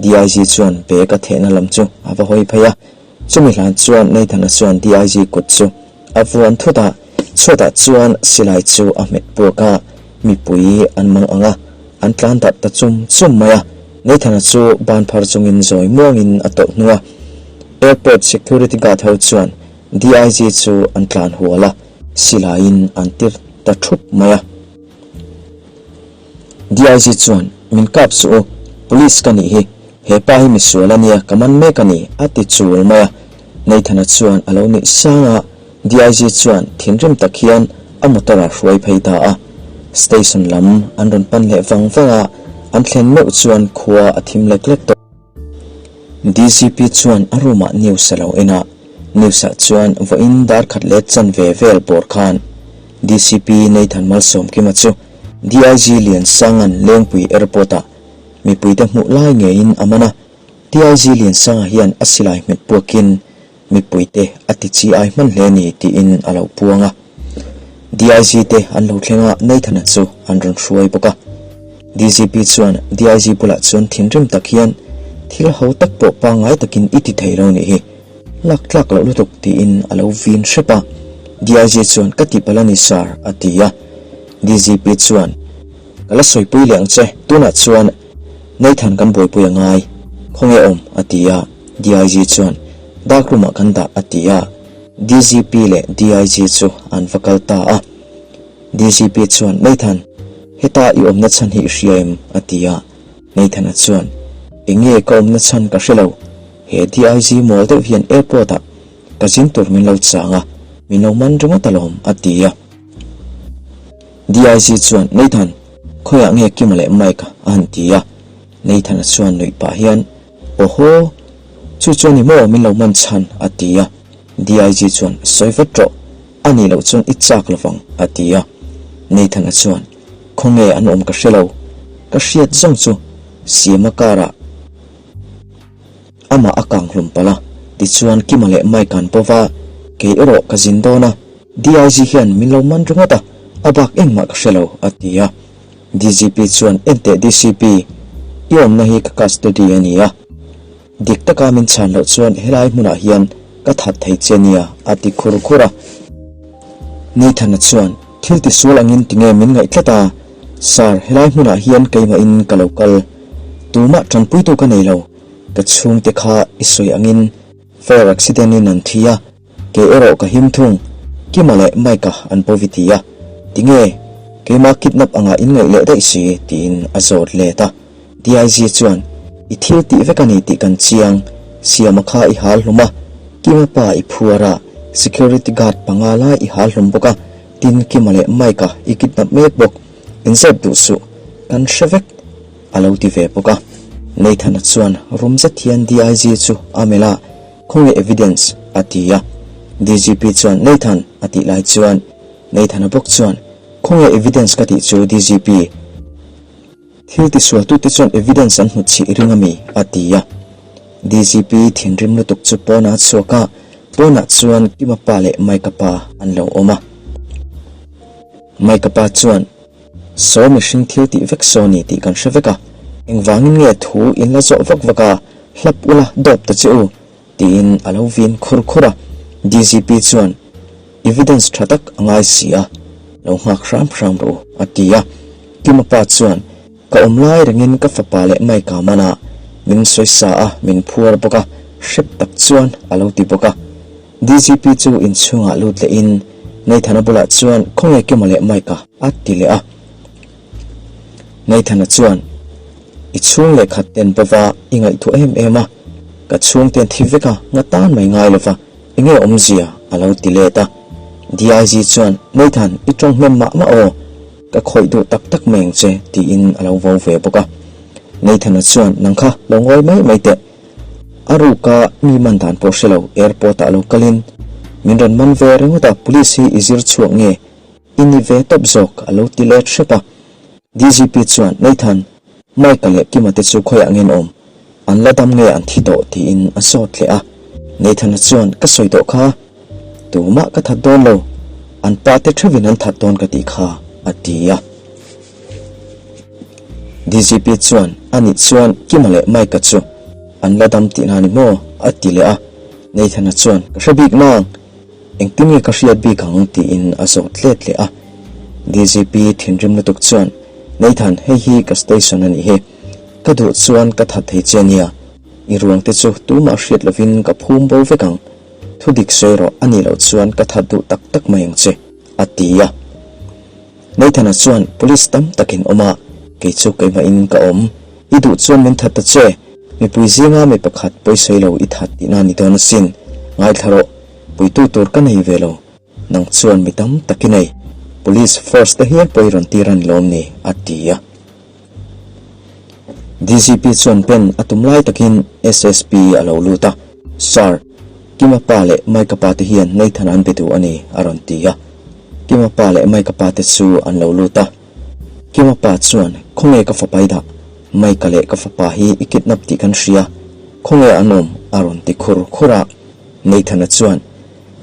DIG chuan bag a thehna lam chu a va hawi phei a, chumi hlan chuan Nathan-a chuan DIG kut chu a vuan thut a, chhuatah chuan silai chu a hmet puak a, mipui an mang ang a, an tlan darh ta chum chum mai a, Nathan-a chu ban phar chungin zawi muangin a tawlh hnu a, airport security guard ho chuan DIG chu an tlan hual a, silaiin an tir ta thup mai a. DIG chuan, Min kap suh u, police ka nih hi, he pa hi misual a nia, ka man mek a ni, a ti chul mai a. Nathan-a chuan a lo nuih sang a, DIG chuan thinrim tak hian a motor a hruai phei ta a. Station lam an rawn pan leh vang vang a, an thlen meuh chuan khua a thim lek lek tawh. DCP chuan a room ah news a lo en a, news ah chuan vawiin dar khat leh chanve vel bawr khan DCP Nathan Malsawmkima chu DIG Liansanga'n Lengpui Airport ah mipuite hmuh lai ngeiin a man a, DIG Liansanga hian a silai hmet puakin mipuite a ti chi ai hman hle ni tiin a lo puang a. DIG te an lo thleng a, Nathan-a chu an rawn hruai bawk a. DGP chuan DIG bulah chuan thinrim tak hian thil ho tak pawh pangngai takin i ti thei lo nih hi, lak tlak loh lutuk tiin a lo vin hrep a. DIG chuan ka ti palh a ni sir a ti a. DGP chuan ka la sawipui leh ang che, tunah chuan Nathan kan buaipui a ngai, khawnge awm? a ti a, DIG chuan dark room ah kan dah a ti a, DGP leh DIG chu an va kal ta a. DGP chuan Nathan, heta i awmna chhan hi i hria em? a ti a, Nathan-a chuan Enge ka awmna chhan ka hre lo, he DIG mawl deuh hian airport ah ka zin tur min lo chang a, min lo man ringawt alawm a ti a. DIG chuan, Nathan, khawiah nge Kima leh Mike-a a han ti a. Nathan-a chuan nuih pah hian, Awhaw, chu chuan i maw min lo man chhan? a ti a. DIG chuan, Sawi vat rawh, a nih loh chuan i chak lovang, a ti a. Nathan-a chuan, Khawnge an awm ka hre lo, ka hriat zawng chu Siama car-ah Amah a kang hlum palh a, tichuan Kima leh Mike an paw va, kei erawh ka zin dawn a, DIG hian min lo man ringawt a, a bak engmah ka hre lo, a ti a. DGP chuan Enteh DCP, i awmna hi ka custody a ni a, dik taka min chhan loh chuan helai hmunah hian ka that thei che nia, a ti khur khur a. Nathan-a chuan Thil tisual angin tinge min ngaih tlat a, Sir, helai hmunah hian keimahin ka lo kal. Tumah tanpuitu ka nei lo, ka chhungte kha i sawi angin fire accident in an thi a, kei erawh ka him thung, Kima leh Mike-a an pawi ti a, tinge keimah kidnap angah in ngaih leh daih si tiin a zawt let a. DIG chuan, I thil tih vek a ni tih kan chiang, Siama kha i hal hlum a, Kima pa i phuar a, security guard panga lai i hal hlum bawk a, tin Kima leh Mike-a i kidnap mek bawk, inzep duh suh, kan hre vek. A lo ti ve bawk a. Nathan-a chuan rum zet hian DIG chu a melh a, Khawnge evidence? a ti a. DGP chuan Nathan a tih lai chuan Nathan-a bawk chuan Khawnge evidence ka tih chu DGP? Thil tisualtute chuan evidence an hmu chih ring a mi? a ti a. DGP thinrim lutuk chu pawnah a chhuak a, pawnah chuan Kima pa leh Mike-a pa an lo awm a. Mike-a pa chuan. Saw mihring thil tih vek saw ni tih kan hre vek a, engvangin nge thu in la zawh vak vak a, hlap ula dawp ta che u, tiin a lo vin khur khur a. DGP chuan evidence tha tak a ngai si a, lo nghak hram hram rawh u, a ti a. Kima pa chuan, Ka awm lai rengin ka fapa leh Mike-a mana min sawisa a, min phuar bawk a, hrep tak chuan a lo ti bawk a. DGP chu inchhungah lut lehin. Nathana bulah chuan, Khawnge Kima leh Mike-a? a ti leh a. Nathana chuan, I chhung leh khat ten bova i ngaihtuah em em a, ka chhungte an thi vek a, nga tan mai ngai lova, enge awmzia? a lo ti let a. DIG chuan, Nathan, i tawng hnem mah mah aw, ka khawih duh tak tak mai ang che, tiin a lo vo ve bawk a. Nathana chuan, Nang kha lo ngawi mai mai teh, a ruka mi man dan pawh hre lo, airport ah lo kalin min rawn man ve ringawt a, police hi i zir chhuak nge? I ni ve tawp zawk, a lo ti let hrep a. DGP chuan, Nathan, Mike-a leh Kima te chu khawiah nge an awm? An la dam nge an thi tawh? tiin a zawt leh a. Nathan-a chuan, Ka sawi tawh kha, tumah ka that dawn lo, an pa te theuhin an that dawn ka tih kha, a ti a. DGP chuan, Anih chuan Kima leh Mike-a chu an la dam tihna a ni maw? a ti leh a. Nathan-a chuan, Ka hre bik nang. Engtin nge ka hriat bik ang? tiin a zawt let leh a. DGP thinrim lutuk chuan, Nathan, hei hi ka station a nih hi. Ka duh chuan ka that thei che nia. I ruang te chu tumah hriat lovin ka phum bo vek ang. Thu dik sawi rawh a nih loh chuan ka that duh tak tak mai ang che, a ti a. Nathan-a chuan, Police tam takin awm a, kei chu keimahin ka awm. I duh chuan min that ta che. Mipui zinga mi pakhat pawisawi lo i that tihna ni dawn asin. Ngaithla rawh, puitu tur ka nei ve lo. Nang chuan mi tam tak i nei. Police force te hial pawh i rawn tir a ni lawm ni? a ti a. DGP chuan pen a tum lai takin SSP a lo lut a, Sir, Kima pa leh Mike-a pa te hian Nathan an be duh a ni, a rawn ti a. Kima pa leh Mike-a pa te chu an lo lut a. Kima pa chuan, Khawnge ka fapa i dah? Mike-a leh ka fapa hi i kidnap tih kan hria. Khawnge an awm? a rawn ti khur khur a. Nathan-a chuan,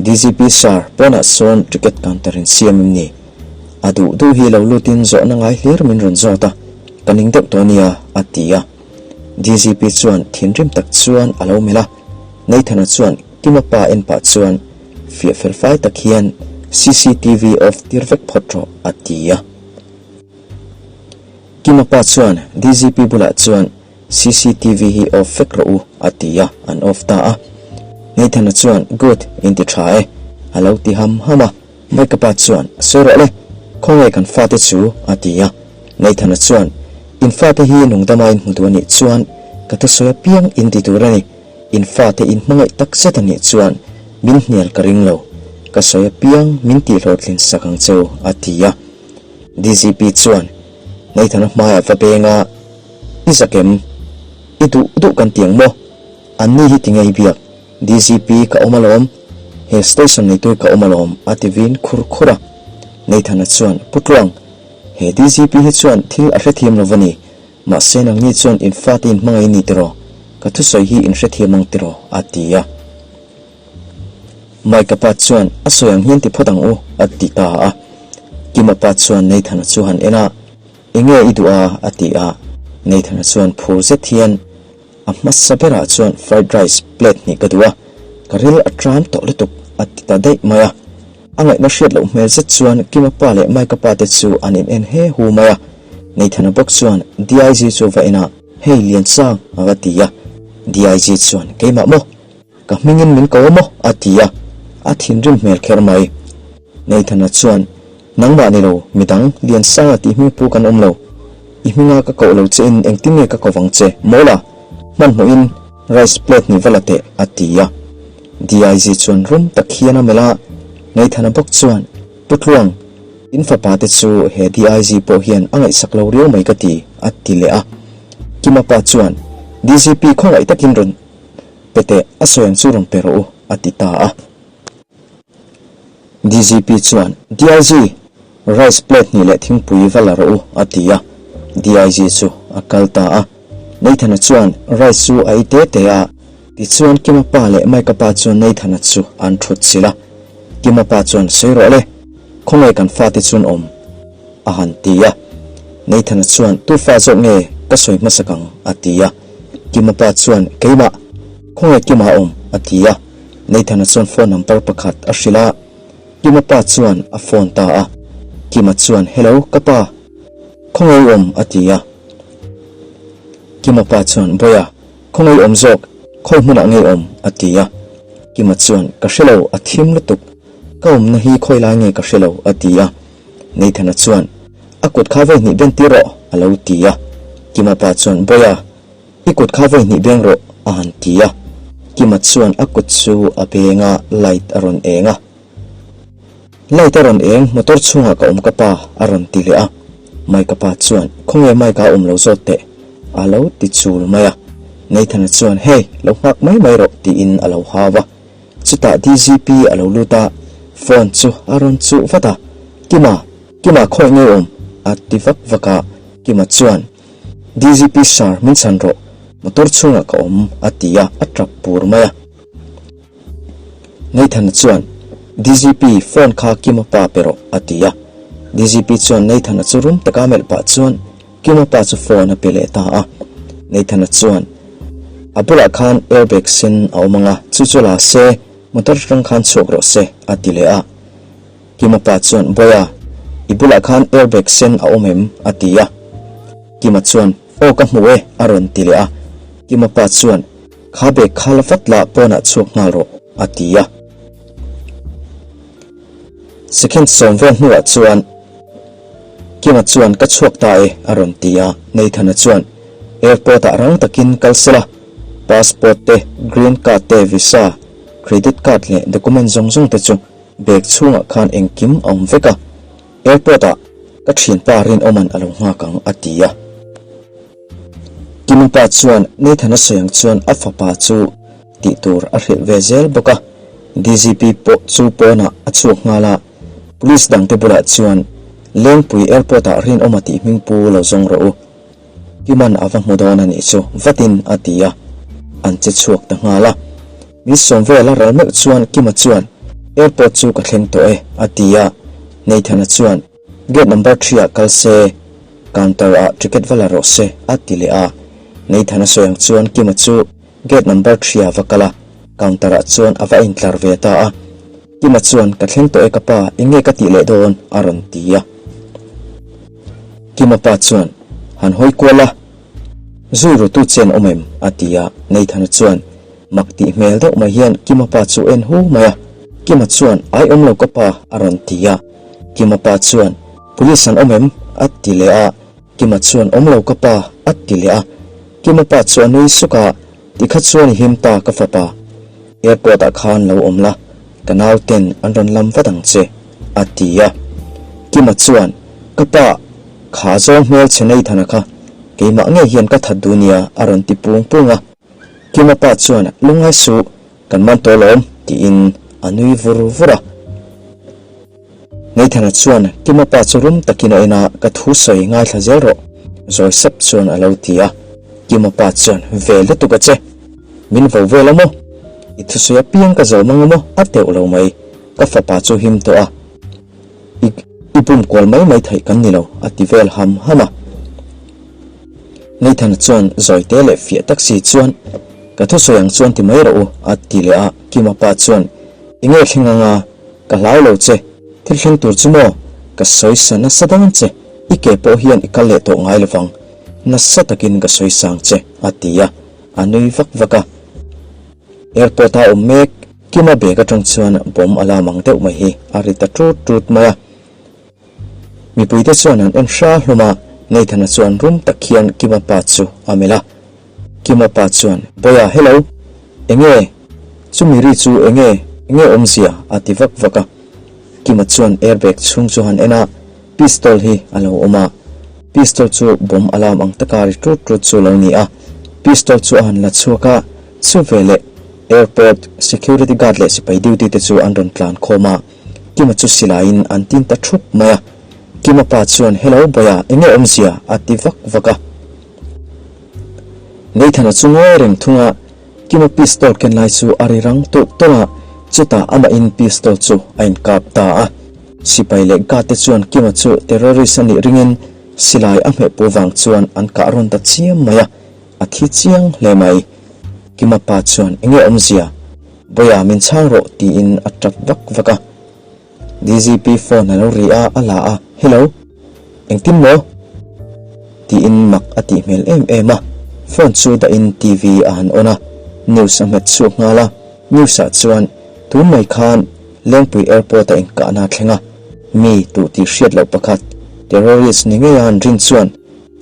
DGP Sir, pawnah sawn ticket counter in siam em ni? A duh duh hi lo lutin zawhna ngai hlir min rawn zawt a, ka ning deuh tawh nia, a ti a. DGP chuan thinrim tak chuan a lo melh a. Nathan-a chuan Kima pa en pah chuan fiah fel fai tak hian cctv off tir vek phawt rawh, a ti a. Kima pa chuan DGP bulah chuan cctv hi off vek rawh u, a ti a, an off ta a. Nathan-a chuan Good, in ti tha e, a lo ti ham ham a. Mike-a pa chuan Sawi rawh le, khawnge kan fate chu? a ti a. Nathan-a chuan In fate hi nungdama in hmu duh a nih chuan ka thusawi apiang in ti tur a ni. In fate in hmangaih tak zet a nih chuan min hnial ka ring lo, ka sawi apiang min tihhlawhtlin sak ang cheu, a ti a. DGP chuan Nathan-a hmaiah va beng a, I zak em? I duh duh kan ti ang maw? Anni hi tinge i biak? DGP ka awm alawm, he station neitu ka awm alawm, a ti vin khur khur a. Nathan-a chuan, Pu Tluang, he DGP hi chuan thil a hrethiam lo va ni. Mahse nangni chuan in fate in hmangaih ni tiraw? Ka thusawi hi in hrethiam ang tiraw? a ti a. Mike-a pa chuan a sawi ang hian ti phawt ang u a ti ta a. Kima pa chuan Nathan-a chu han en a, Enge i duh a? a ti a. Nathan-a chuan phur zet hian a hmasa berah chuan fried rice plate hnih ka duh a, ka ril a tram tawh lutuk a ti ta daih mai a. A ngaihna hriat loh hmel zet chuan Kima pa leh Mike-a pa te chu an in en he hu mai a. Nathan-a bawk chuan DIG chu va en a, Hei Liansang a va ti a. DIG chuan, Keimah maw? Ka hmingin min ko a maw? a ti a, a thinrim hmel kher mai. Nathan-a chuan, Nangmah ni lo, midang, Liansanga tih hming pu kan awm lo. I hminga ka koh lo che in engtin nge ka ko vang che? Mawla! Hmanhmawhin rice plate ni va la teh, a ti a. DIG chuan rum tak hian a melh a, Nathan-a bawk chuan, Pu Tluang, in fapa te chu he DIG pawh hian a ngaihsak lo riau mai ka ti, a ti leh a. Kima pa chuan, DGP khawngaih takin rawn pe teh, a sawi ang chu rawn pe rawh u, a ti ta a. DGP chuan, DIG, rice plate hnih leh thingpui va la rawh u, a ti a. DIG chu a kal ta a. Nathan-a chuan rice chu a ei te te a, tichuan Kima pa leh Mike-a pa chuan Nathan-a chu an thut chilh a. Kima pa chuan, Sawi rawh le, khawnge kan fate chuan awm? a han ti a. Nathan-a chuan, Tu fa zawk nge ka sawi hmasak ang? a ti a. Kima pa chuan, Keimah, khawnge Kima a awm? a ti a. Nathan-a chuan phone number pakhat a hrilh a, Kima pa chuan a phone ta a. Kima chuan, Hello, ka pa, khawnge i awm? a ti a. Kima pa chuan, Bawiha, khawnge i awm zawk? Khawi hmunah nge i awm? a ti a. Kima chuan, Ka hre lo, a thim lutuk. Ka awmna hi khawi lai nge ka hre lo, a ti a. Nathan-a chuan, A kut kha vawi hnih ben tir rawh, a lo ti a. Kima pa chuan, Bawiha, i kut kha vawi hnih beng rawh, a han ti a. Kima chuan a kut chu a beng a, light a rawn eng a. Light a rawn eng, motor chhungah ka awm ka pa, a rawn ti leh a. Mike-a pa chuan, Khawnge Mike-a awm lo zawt teh? a lo ti chul mai a. Nathan-a chuan, Hey, lo nghak mai mai rawh, tiin a lo hau a. Chutah DGP a lo lut a, phone chu a rawn chuh vat a, Kima, Kima khawi nge awm? a ti vak vak a, Kima chuan, DGP sir min chhan rawh, motor chhungah ka awm a ti a, a tap pur mai a. Nathan-a chuan, DGP phone kha Kima pa pe rawh a ti a, DGP chuan Nathan-a chu rum taka melh pah chuan Kima pa chu phone a pe leh ta a, Nathan-a chuan, A bulah khan airbag sen a awm ang a, chu chu la se, motor atang khan chhuak rawh se, a ti leh a. Kima pa chuan, Bawiha, i bulah khan airbag sen a awm em? a ti a. Kima chuan, Aw ka hmu e, a rawn ti leh a. Kima pa chuan, Kha bag kha la vat la, pawnah chhuak nghal rawh, a ti a. Second sawm vel hnuah chuan Kima chuan ka chhuak ta e a rawn ti a, Nathan-a chuan airport ah rang takin kal sela, passport te, green card te, visa, credit card leh document zawng zawng te chu bag chhungah khan engkim a awm vek a, airport ah ka thianpa Rinawma'n a lo nghak ang a ti a. Kima pa chuan Nathan-a sawi ang chuan a fapa chu tih tur a hrilh ve zel bawk a, DGP pawh chu pawnah a chhuak nghal a, Police dangte bulah chuan Lengpui Airport ah Rinawma tih hming pu lo zawng rawh u, Kima'n a va hmu dawn a nih chu vatin a ti a, an che chhuak ta nghal a. Min sawm vel a ral meuh chuan Kima chuan Airport chu ka thleng tawh e a ti a, Nathan-a chuan Gate number threeah kal se, counter ah ticket va la rawh se a ti leh a. Nathan-a sawi ang chuan Kima chu gate number threeah va kal a, counter ah chuan a va intlar ve ta a. Kima chuan ka thleng tawh e ka pa, eng nge ka tih leh dawn? a rawn ti a. Kima pa chuan han hawi kual a, Zui ru tu chen awm em? a ti a. Nathan-a chuan mak tih hmel deuh mai hian Kima pa chu en hu mai a. Kima chuan Ai awm lo ka pa a rawn ti a. Kima pa chuan, Police an awm em? a ti leh a, Kima chuan, Awm lo ka pa, a ti leh a. Kima pa chu a nui suk a, Tikha chuan i him ta ka fapa, airport ah khan lo awm la, ka nau ten an rawn lam vat ang che, a ti a. Kima chuan, Ka pa, kha zawng hmel che Nathan-a kha keimah ngei hian ka that duh nia, a rawn ti pung pung a. Kima pa chuan, Lungngai suh, Kan man tawh alawm, tiin a nui vur vur a. Nathan-a chuan Kima pa chu rum takin a en a, Ka thu sawi ngaithla zel rawh, zawi sap chuan a lo ti a. Kima pa chuan, Ve lutuk a che, min vo vel a maw? I thusawi apiang ka zawm ang maw? A teuh lo mai, ka fapa chu him tawh a, i i bum kual mai mai theih kan ni lo, a ti vel ham ham a. Nathan-a chuan zawi te leh fiah tak si chuan, Ka thusawi ang chuan ti mai rawh u, a ti leh a. Kima pa chuan, Enge thleng anga? Ka hlau lo che. Thil thleng tur chu maw? Ka sawi sa nasa dawn che. I ke pawh hian i kal leh tawh ngai lovang. Nasa takin ka sawi sang che, a ti a. A nui vak vak a. Airport-a awm mek Kima bag atang chuan bomb a lam ang deuh mai hi a ri ta tut tut mai a. Mipuite chuan an en hra hlawm a, Nathan-a chuan rum tak hian Kima pa chu a melh a. Kima pa chuan, Bawiha, hello! Enge? Chumi ri chu enge? Enge awmzia? a ti vak vak a. Kima chuan airbag chhung chu han en a, pistol hi a lo awm a. Pistol chu bomb alarm ang taka ri tut tut chu lo ni a. Pistol chu a han la chhuak a, chu veleh airport security guard leh sipai duty te chu an rawn tlan khawm a. Kima chu silaiin an tin ta thup mai a. Kima pa chuan, Hello Bawiha, enge awmzia? a ti vak vak a. Nathan-a chu ngawi reng thung a, Kima pistol ken lai chu a ri rang tulh tulh a, chutah amahin pistol chu a inkap ta a. Sipai leh guard te chuan Kima chu terrorist a nih ringin silai a hmeh pu vang chuan an kah rawn ta chiam mai a, a thi chiang hle mai. Kima pa chuan, Enge awmzia? Bawiha min chhang rawh tiin a tap vak vak a. DGP phone a lo ri a, a la a, Hello? Engtin maw? Tiin mak a tih hmel em em a. Phone chu dahin TV a han on a, news a hmet chhuak nghal a. News ah chuan tun mai khan. Lengpui Airport-a inkahna a thleng a, mi tuh tih hriat loh pakhat, terrorist ni ngeia an rin chuan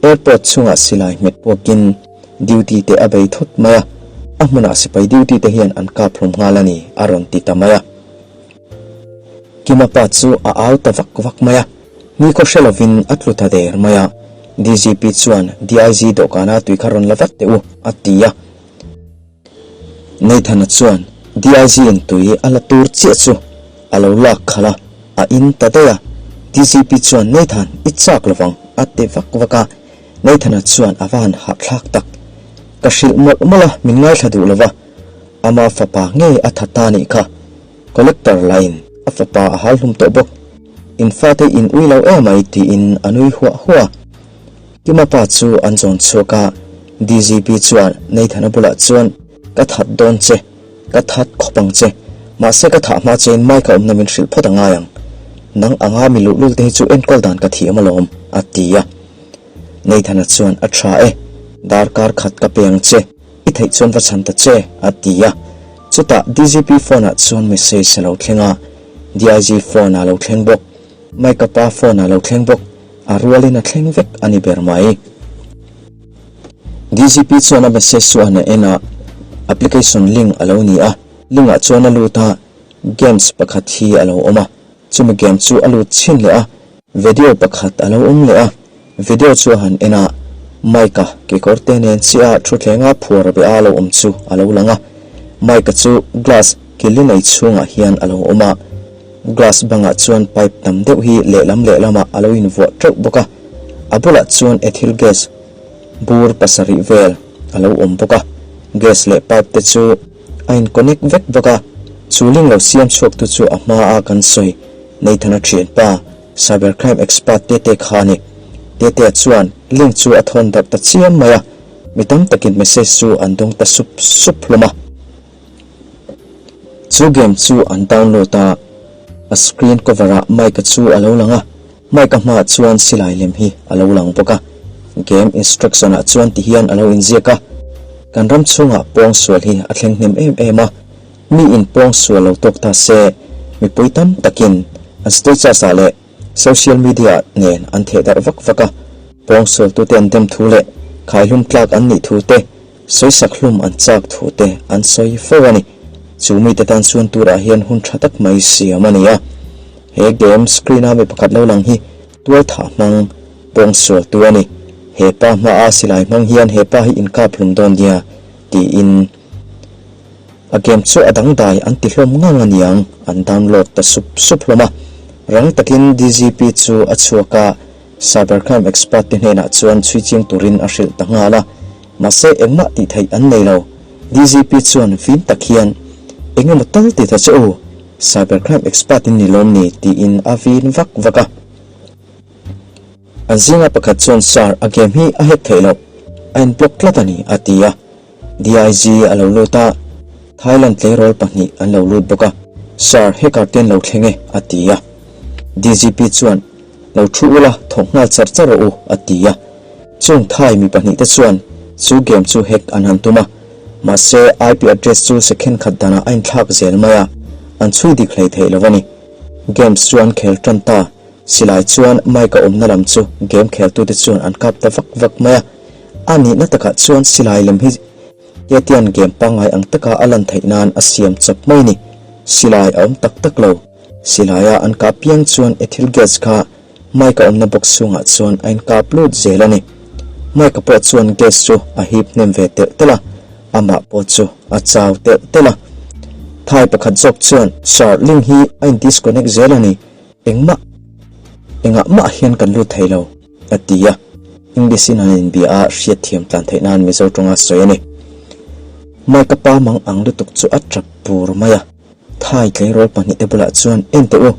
airport chhungah silai hmet puakin duty te a bei thut mai a, a hmunah sipai duty te hian an kap hlum nghal a ni, a rawn ti ta mai a. Kima pa chu a au ta vak vak mai a, ni khaw hre lovin a tlu ta der mai a, DGP chuan DIG dawhkana tui kha rawn la vat teh u, a ti a. Nathan-a chuan DIG in tui a la tur chiah chu a lo lak khalh a, a in ta daih a. DGP chuan Nathan, i chak lovang, a ti vak vak a. Nathan-a chuan a va han hahthlak tak. Ka hrilh mawlh mawlh a, min ngaithla duh lova. Ama fapa ngei a tha ta nih kha. Collector lain a fapa a hal hlum tawh bawk. In fate in ui lo emai tiin a nui huah huah a. Kima pa chu an zawn chhuak a, DGP chuan Nathan-a bulah chuan, Ka that dawn che, ka that khawp ang che. Mahse ka thah hma chein Mike-a awmna min hrilh phawt a ngai ang. Nang anga mi luhlul te hi chu enkawl dan ka thiam alawm, a ti a. Nathan-a chuan, A tha e, darkar khat ka pe ang che, i theih chuan va chhan ta che, a ti a. Chutah DGP phone-ah chuan message a lo thleng a, DIG phone-ah a lo thleng bawk. Mike-a pa phone-ah a lo thleng bawk. A rualin a thleng vek a ni ber mai. DGP chuan a message chu a han en a, application link a lo ni a, link ah chuan a lut a, games pakhat hi a lo awm a, chumi game chu a lut chhin leh a, video pakhat a lo awm leh a, video chu a han en a, Mike-a kekawr te nen chiah a thuthlenga phuar be a lo awm chu a lo lang a, Mike-a chu glass kili nei chhungah hian a lo awm a. Glass bangah chuan pipe tam deuh hi lehlam lehlamah a lo invuah teuh bawk a, a bulah chuan ethyl gas bur pasarih vel a lo awm bawk a, gas leh pipe te chu a in connect vek bawk a, chu link lo siam chhuak tu chu a hma a kan sawi Nathan-a thianpa cyber crime expert Tete kha a ni. Tetea chuan link chu a thawn darh ta chiam mai a, mi tam takin message chu an dawng ta sup sup hlawm a. Chu game chu an download a, a screen cover ah Mike-a chu a lo lang a, Mike-a hmaah chuan silai lem hi a lo lang bawk a. Game instruction ah chuan ti hian a lo inziak a, Kan ram chhungah pawngsual hi a thleng hnem em em a, mi in pawngsual lo tawk ta se, mipui tam takin an status ah leh social media nen an theh darh vak vak a, pawngsualtute an dem thu leh khaihlum tlak an nih thu te, Sawisak hlum an chak thu te an sawi fo a ni. Chu mite tan chuan turah hian hun tha tak mai siam a ni a. He game screen a mi pakhat lo lang hi tual thah hmang pawng sual tu a ni. He pa hma a silai hmang hian he pa hi inkap hlum dawn nia tiin a game chu a dangdai an ti hlawm ngang a niang an download ta sup sup hlawm a. Rang takin DGP chu a chhuak a. Cybercrime expert te hnenah chuan chhui chiang turin a hrilh ta nghal a, mahse engmah tih theih an nei lo. DGP chuan fim tak hian, Eng emaw tal ti ta che u, cybercrime expert in ni lawm ni? tiin a vin vak vak a. An zinga pakhat chuan, Sir, a game hi a hack theih loh, a in block tlat a ni, a ti a. DIG a lo lut a, Thailand tleirawl pahnih an lo lut bawk a, Sir, hacker te an lo thleng e, a ti a. DGP chuan, Lo thu ula, thawk nghal char char rawh u, a ti a. Chung Thai mi pahnih te chuan chu game chu hack an han tum a, mahse IP address chu second khat danah a inthlak zel mai a, an chhui dik hlei theih lo a ni. Games chu an khel tan ta, silai chuan mic a awmna lam chu game kheltute chuan an kap ta vak vak mai a. A nihna takah chuan silai lem hi Ketian game pangngai ang taka a lan theih nan a siam chawp mai a ni. Silai a awm tak tak lo. Silaia an kap piang chuan ethyl gas kha Mike-a awmna box chhungah chuan a inkap lut zel a ni. Mike-a pawh chuan gas chu a hip hnem ve telh telh a, amah pawh chu a chau telh telh a. Thai pakhat zawk chuan, Sir, link hi a in disconnect zel a ni. Engmah, engah mah hian kan lut thei lo, a ti a. English in an inbia a, hriatthiam tlan theih nan Mizo tawnga sawi a ni. Mike-a pa mang ang lutuk chu a tap bur mai a. Thai tleirawl pahnihte bulah chuan, En teh u,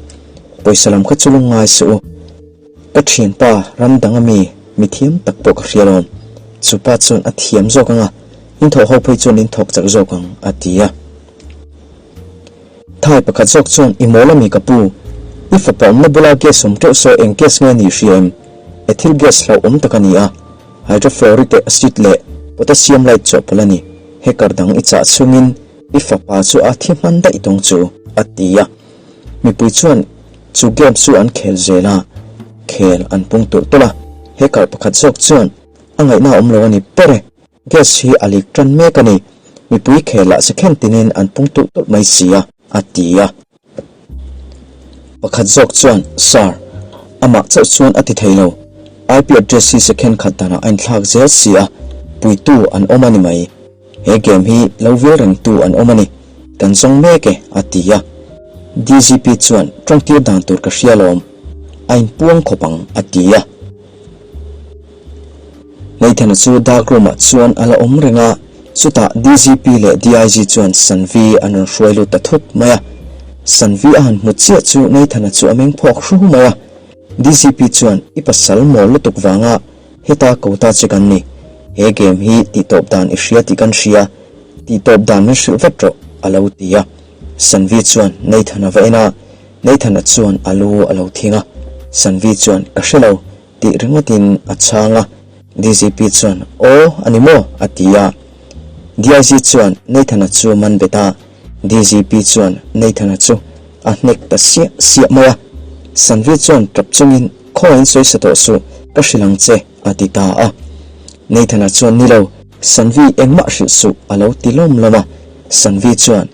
pawisa lam kha chu lungngai suh u. Ka thianpa ram dang ami mi thiam tak pawh ka hria lawm. Chu pa chuan a thiam zawk ang a, in thawh ho phei chuan in thawk chak zawk ang, a ti a. Thai pakhat zawk chuan i mawl ami ka pu, i fapa awmna bula gas awm teuh saw eng gas nge ni hria em? Ethyl gas hlauhawm tak a ni a, hydrofluoric acid leh potassium light chawhpawlh a ni, hacker dang i chah chungin i fapa chu a thi hman daih tawng chu, a ti a. Mipui chuan chu game chu an khel zel a, khel an pung tulh tulh a. Hacker pakhat zawk chuan a ngaihna a awm lo a ni ber e. Gas hi a leak tan mek a ni. Mipui khel ah second tinin an pung tulh tulh mai si a, a ti a. Pakhat zawk chuan, Sir, amah chauh chuan a ti thei lo. IP address hi second khat danah a inthlak zel si a, puitu an awm a ni mai. He game hi lo vil rengtu an awm a ni. Kan zawng mek e, a ti a. DGP chuan, Tawngtir dan tur ka hria lawm. A inpuang khawp ang, a ti a. Nathan-a chu dark room-ah chuan a la awm reng a, chutah DGP leh DIG chuan Sanvi an rawn hruai lut ta thut mai a. Sanvi a han hmu chiah chu Nathan-a chu a meng phawk hru mai a. DGP chuan, I pasal mawl lutuk vanga heta ko ta che kan ni. He game hi tihtawp dan i hria tih kan hria, tihtawp dan min hrilh vat rawh, a lo ti a. Sanvi chuan Nathan-a va en a, Nathan-a chuan a lu a lo thing a. Sanvi chuan, Ka hre lo, tih ringawtin a chhang a, DGP chuan, Aw, a ni maw? a ti a. DIG chuan Nathan-a chu man bet a, DGP chuan Nathan-a chu a hnek ta siah siah mai a. Sanvi chuan tap chungin, Khawngain sawi sa tawh suh, ka hrilh ang che, a ti ta a. Nathan-a chuan, Ni lo, Sanvi engmah hrilh suh, a lo ti lawm lawm a. Sanvi chuan,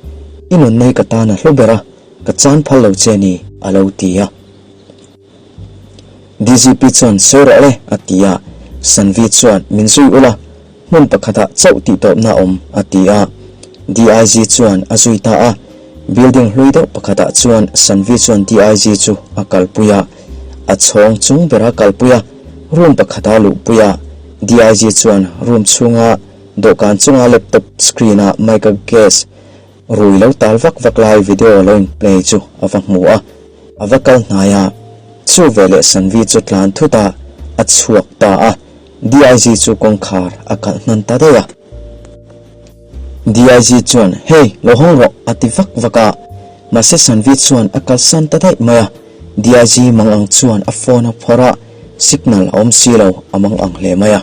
I nunna hi ka tan a hlu ber a, ka chan phal lo che ni, a lo ti a. DGP chuan sawi rawh le a ti a, Sanvi chuan min zui ula, hmun pakhatah chauh tih tawpna a awm a ti a. DIG chuan a zui ta a, building hlui deuh pakhatah chuan Sanvi chuan DIG chu a kalpui a, a chhawng chung bera kalpui a, room pakhata luhpui a, DIG chuan room chhunga dawhkan chunga laptop screen-a Michael Guest Rui lo tal vak vak lai video lo in play chu a va hmu a, a va kal hnai a, chu veleh Sanvi chu tlan thut a, a chhuak ta a, DIG chu kawngkhar a kalh hnan ta daih a. DIG chuan Hey, lo hawng rawh a ti vak vak a, mahse Sanvi chuan a kalsan ta daih mai a, DIG mang ang chuan a phone a phawrh a, signal a awm si lo, a mang ang hle mai a.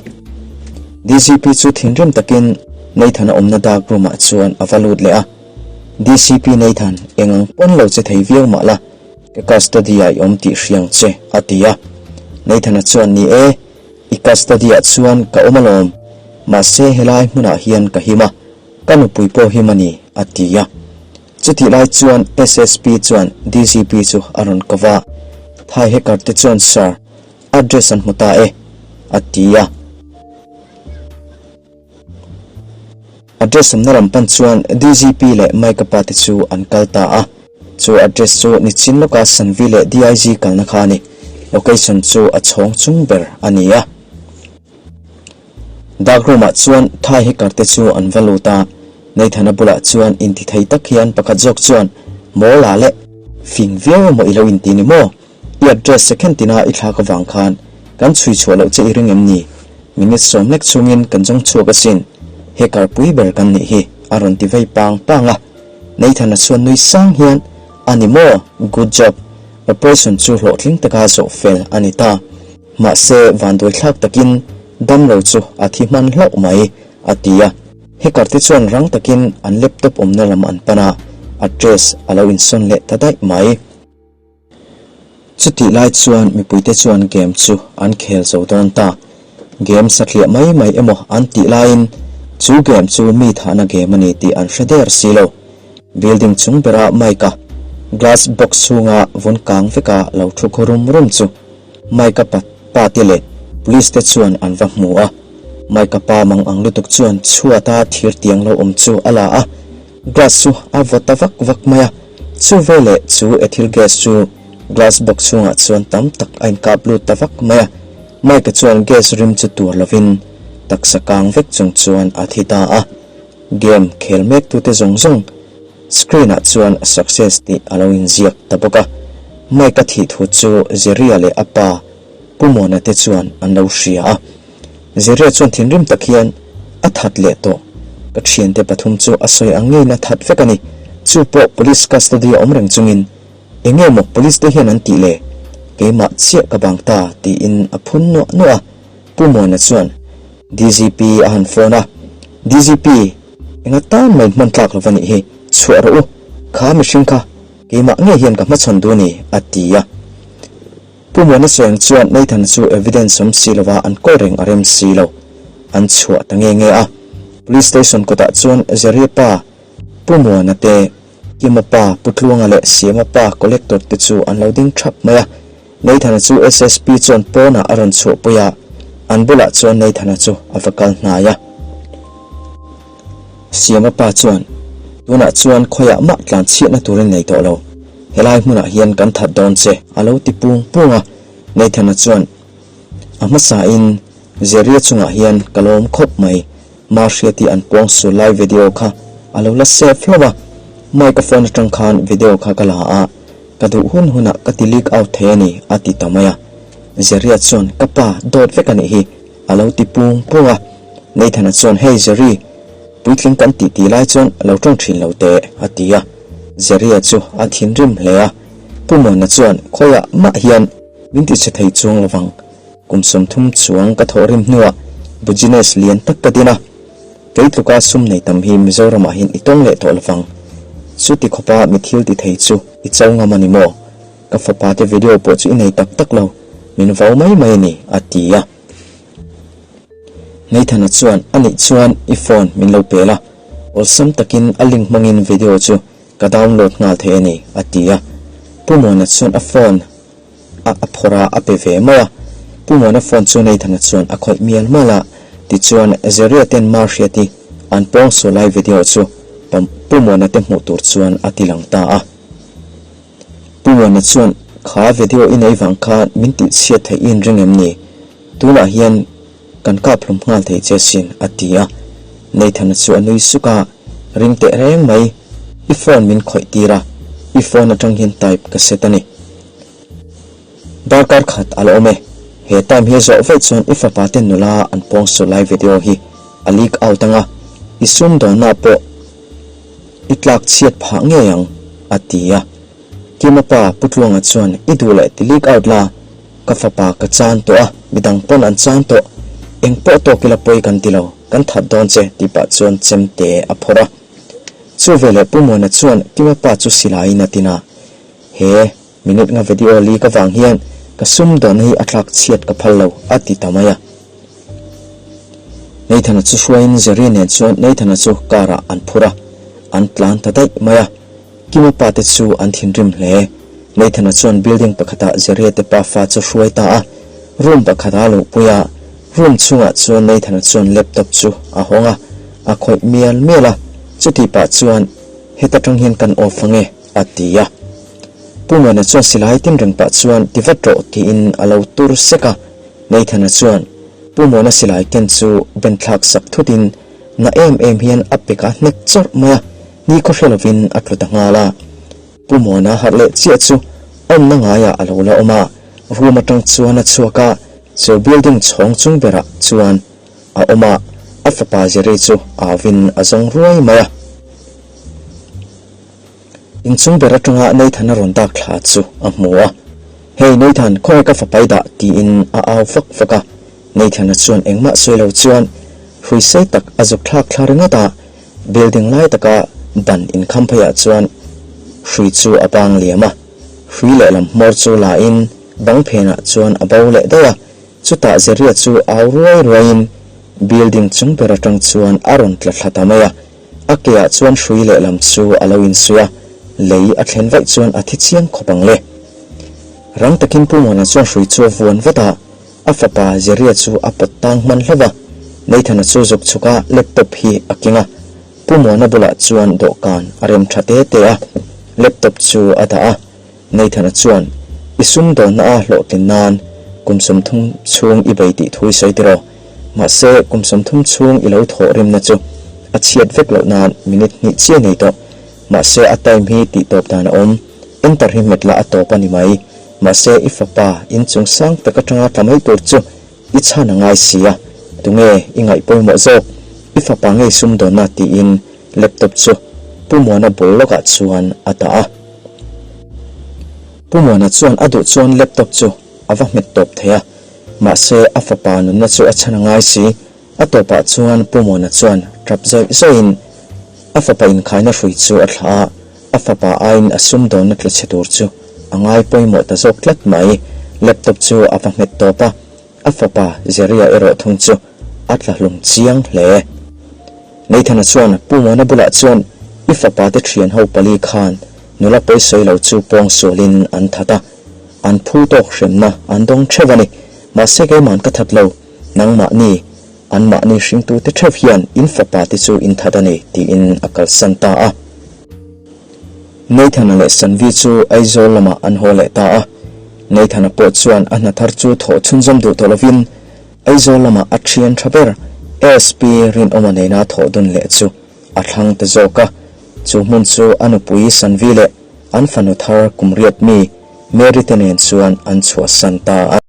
DCP chu thinrim takin Nathan a awmna dark room ah chuan a va lut leh a, DCP Nathan, eng ang pawn lo che thei viau mah la, ka custody ah i awm tih hriang che, a ti a. Nathan-a chuan, Ni e, i custody ah chuan ka awm alawm, mahse helai hmunah hian ka him a, ka nupui pawh him a ni, a ti a. Chutih lai chuan SSP chuan DCP chu a rawn ko va, Thai hacker te chuan Sir, address an hmu ta e, a ti a. Address awmna lam pan chuan DGP leh Mike-a pa te chu an kal ta a. Chu address chu nichin lawka Sanvi leh DIG kalna kha a ni. Location chu a chhawng chung ber a ni a. Dark room ah chuan Thai hacker te chu an va lut a, Nathan-a bulah chuan intithei tak hian pakhat zawk chuan, Mawla leh, fing viau emaw i lo inti ni maw? I address second tina i thlak avang khan kan chhui chhuah loh che i ring em ni? Minute sawm lek chungin kan zawng chhuak asin, hacker pui ber kan nih hi, a rawn ti vei pang pang a. Nathan-a chuan nui sang hian, A ni maw? Good job! Operation chu hlawhtling taka zawh fel a ni ta. Mahse, vanduaithlak takin damlo chu a thi hman hlauh mai, a ti a. Hacker te chuan rang takin an laptop awmna lam an pan a, address a lo insawn leh ta daih mai. Chutih lai chuan mipuite chuan game chu an khel zo dawn ta. Game satliah mai mai emaw an tih laiin chu game chu mi thahna game a ni tih an hre der si lo. Building chung bera Mike-a glass box chhunga vun kang veka lo thu khaw rum rum chu Mike-a pa pa te leh police te chuan an va hmu a. Mike-a pa mang ang lutuk chuan chhuata thir tiang lo awm chu a la a, glass chu a vaw ta vak vak mai a. Chu veleh chu ethyl gas chu glass box chhungah chuan tam tak a inkap lut ta vak mai a. Mike-a chuan gas rim chu tuar lovin taksa kang vek chung chuan a thi ta a. Game khel mek tute zawng zawng screen ah chuan success tih a lo inziak ta bawk a. Mike-a thih thu chu Jerry-a leh a pa Pu Muana te chuan an lo hria a. Jerry-a chuan thinrim tak hian a that leh tawh. Ka thiante pathum chu a sawi ang ngeiin a that vek a ni. Chu pawh police custody a awm reng chungin eng nge maw police te hian an tih le? Keimah chiah ka bang ta tiin a phun nuah nuah a. Pu Muana chuan DGP a han phone a, DGP, enga tan mai hman tlak lo va nih hi, chhuah rawh u, kha mihring kha. Keimah ngei hian ka hmachhawn duh a ni, a ti a. Pu Muana Seng chuan Nathan chu evidence awm si lova an kawl reng a rem si lo. An chhuah ta nge nge a. Police station kawtah chuan Jerry pa, Pu Muana te, Kima pa, Pu Tluanga leh Siama pa collector te chu an lo ding thap mai a. Nathan-a chu SSP chuan pawnah a rawn chhuahpui a, an bulah chuan Nathan-a chu a va kal hnai a. Siama pa chuan, Tunah chuan khawiah mah tlan chhiatna turin nei tawh lo. Helai hmunah hian kan that dawn che, a lo ti pung pung a. Nathan-a chuan, A hmasain Zeria chungah hian ka lawm khawp mai. Mahriati an puang sul lai video kha a lo la save hlauh a. Microphone atang khan video kha ka la a, ka duh hun hunah ka ti leak out thei a ni, a ti ta mai a. Zeria chuan, Ka pa, dawt vek a nih hi. A lo ti pung pung a, Nathan-a chuan, Hey Jerry, puitling kan tih tih lai chuan lo tawng thin lo teh, a ti a. Jerry-a chu a thinrim hle a, Pu Muana chuan, Khawiah mah hian min ti chhe thei chuang lo vang. Kum 30 chuang ka thawhrim hnuah business lian tak ka din a, kei tluka sum nei tam hi Mizoramah hian i tawng leh tawh lo vang. Chuti khawpa mi thil ti thei chu i cho ngam a ni maw? Ka fapa te video pawh chu i nei tak tak lo, min vau mai mai a ni, a ti a. Nathan-a chuan, A nih chuan i phone min lo pel a, awlsam takin a link hmangin video chu ka download nghal thei a ni, a ti a. Pu Muana chuan a phone a a phawrh a, a pe ve mai a. Pu Muana phone chu Nathan-a chuan a khawih mial mial a, tichuan Zeria ten Mahriati an pawngsual lai video chu Pu Muana te hmuh tur chuan a ti lang ta a. Pu Muana chuan, Kha video i nei vang khan min tih chhiat theih i inring em ni? Tunah hian kan kap hlum nghal thei che sin, a ti a. Nathan-a chu a nui suk a, Ring teh reng mai, i phone min khawih tir a, i phone atang hian type ka set a ni. Darkar khat a la awm e, he time hi a zawh vaih chuan i fapa te nula an pawng su lai video hi a leak out anga, i sumdawnna pawh I tlak chhiat phah ngei ang, a ti a. Kima pa Pu Tluanga chuan i duh leh ti leak out la, ka fapa ka chan tawh a, midang pawn an chan tawh, eng pawh tawk ila pawi kan ti lo, kan that dawn che tih pah chuan chemte a phawrh a. Chu veleh Pu Muana chuan Kima pa chu silaiin a tin a, He minute nga video leak avang hian ka sumdawnna hi a tlak chhiat ka phal lo, a ti ta mai a. Nathan-a chu hruaiin Jerry nen chuan Nathan-a chu car-ah an phur a, an tlan ta daih mai a. Kima pa te chu an thinrim hle. Nathan-a chuan building pakhatah Jerry-a te pafa chu hruai ta a, room pakhatah a luhpui a. Room chhungah chuan Nathan-a chuan laptop chu a hawng a, a khawih mial mial a. Chutih pah chuan, Heta tang hian kan off ange, a ti a. Pu Muana chuan silai tin reng pah chuan ti vat rawh tiin a lo tur sek a. Nathan-a chuan Pu Muana silai ken chu ben thlak sak thutin na em em hian a pek a hnek chawrh mai a, ni khaw hre lovin a tlu ta nghal a. Pu Muana harh leh chiah chu awmna ngaiah a lo la awm a, room atang chuan a chhuak a, chu building chhawng chung berah chuan a awm a, a fapa Jerry chu auvin a zawng ruai mai a. Inchung ber atanga Nathan-a rawn dak thla chu a hmu a, Hey Nathan, khawnge ka fapai dah? tiin a au fak fak a. Nathan-a chuan engmah sawi lo chuan hrui sei tak a zuk thlak thla ringawt a, building lai taka ban inkham pheiah chuan hrui chu a bang liam a, hrui lehlam hmawr chu la in bang phenah chuan a bo leh daih a, chutah Zeria chu au ruai ruaiin building chung ber atang chuan a rawn tla thla ta mai a. A ke ah chuan hrui lehlam chu a lo insuih a, lei a thlen vaih chuan a thi chiang khawp ang le. Rang takin Pu Muana chuan hrui chu a vuan vat a, a fapa Zeria chu a pawt tang hman hlauh a, Nathan-a chu zuk chhuk a laptop hi a keng a, Pu Muana bulah chuan dawhkan a rem tha te te a, laptop chu a dah a. Nathan-a chuan, I sumdawnna a hlawhtlin nan kum 30 chhung i bei tih thu i sawi tiraw? Mahse, kum 30 chhung i lo thawh rimna chu a chhiat vek loh nan minute hnih chiah nei tawh. Mahse, a time hi tih tawp dan a awm. Enter hi hmet la a tawp a ni mai. Mahse, i fapa inchung sang tak atanga tla mai tur chu i chhan a ngai si a, tunge i ngaih pawimawh zawk? I fapa ngei sumdawnna tiin laptop chu Pu Muana bul lawkah chuan a dah a. Pu Muana chuan a duh chuan laptop chu a va hmet tawp thei a, mahse a fapa nunna chu a chhan a ngai si. A tawpah chuan Pu Muana chuan tap zawih zawihin a fapa inkhaina hrui chu a thlah a. A fapa aiin a sumdawnna tla chhe tur chu a ngai pawimawh ta zawk tlat mai. Laptop chu a va hmet tawp a, a fapa Zeria erawh thung chu a tla hlum chiang hle. Nathan-a chuan Pu Muana bulah chuan i fapa te thian ho pali khan nula pawisawi lo chu pawng sualin an that a, an phu tawk hremna an dawng theuh a ni. Mahse keiman ka that lo, nangmahni Anmahni hringtute theuh hian in fapa te chu in that a ni, tiin a kalsan ta a. Nathan-a leh Sanvi chu Aizawl lamah an haw leh ta a. Nathan-a pawh chuan a hna thar chu thawh chhunzawm duh tawh lovin Aizawl lamah a thian tha ber ASP Rinawma nena thawh dun leh chu a thlang ta zawk a. Chu hmun chu a nupui Sanvi leh an fanu thar kum riat mi Mary te nen chuan an chhuahsan ta a.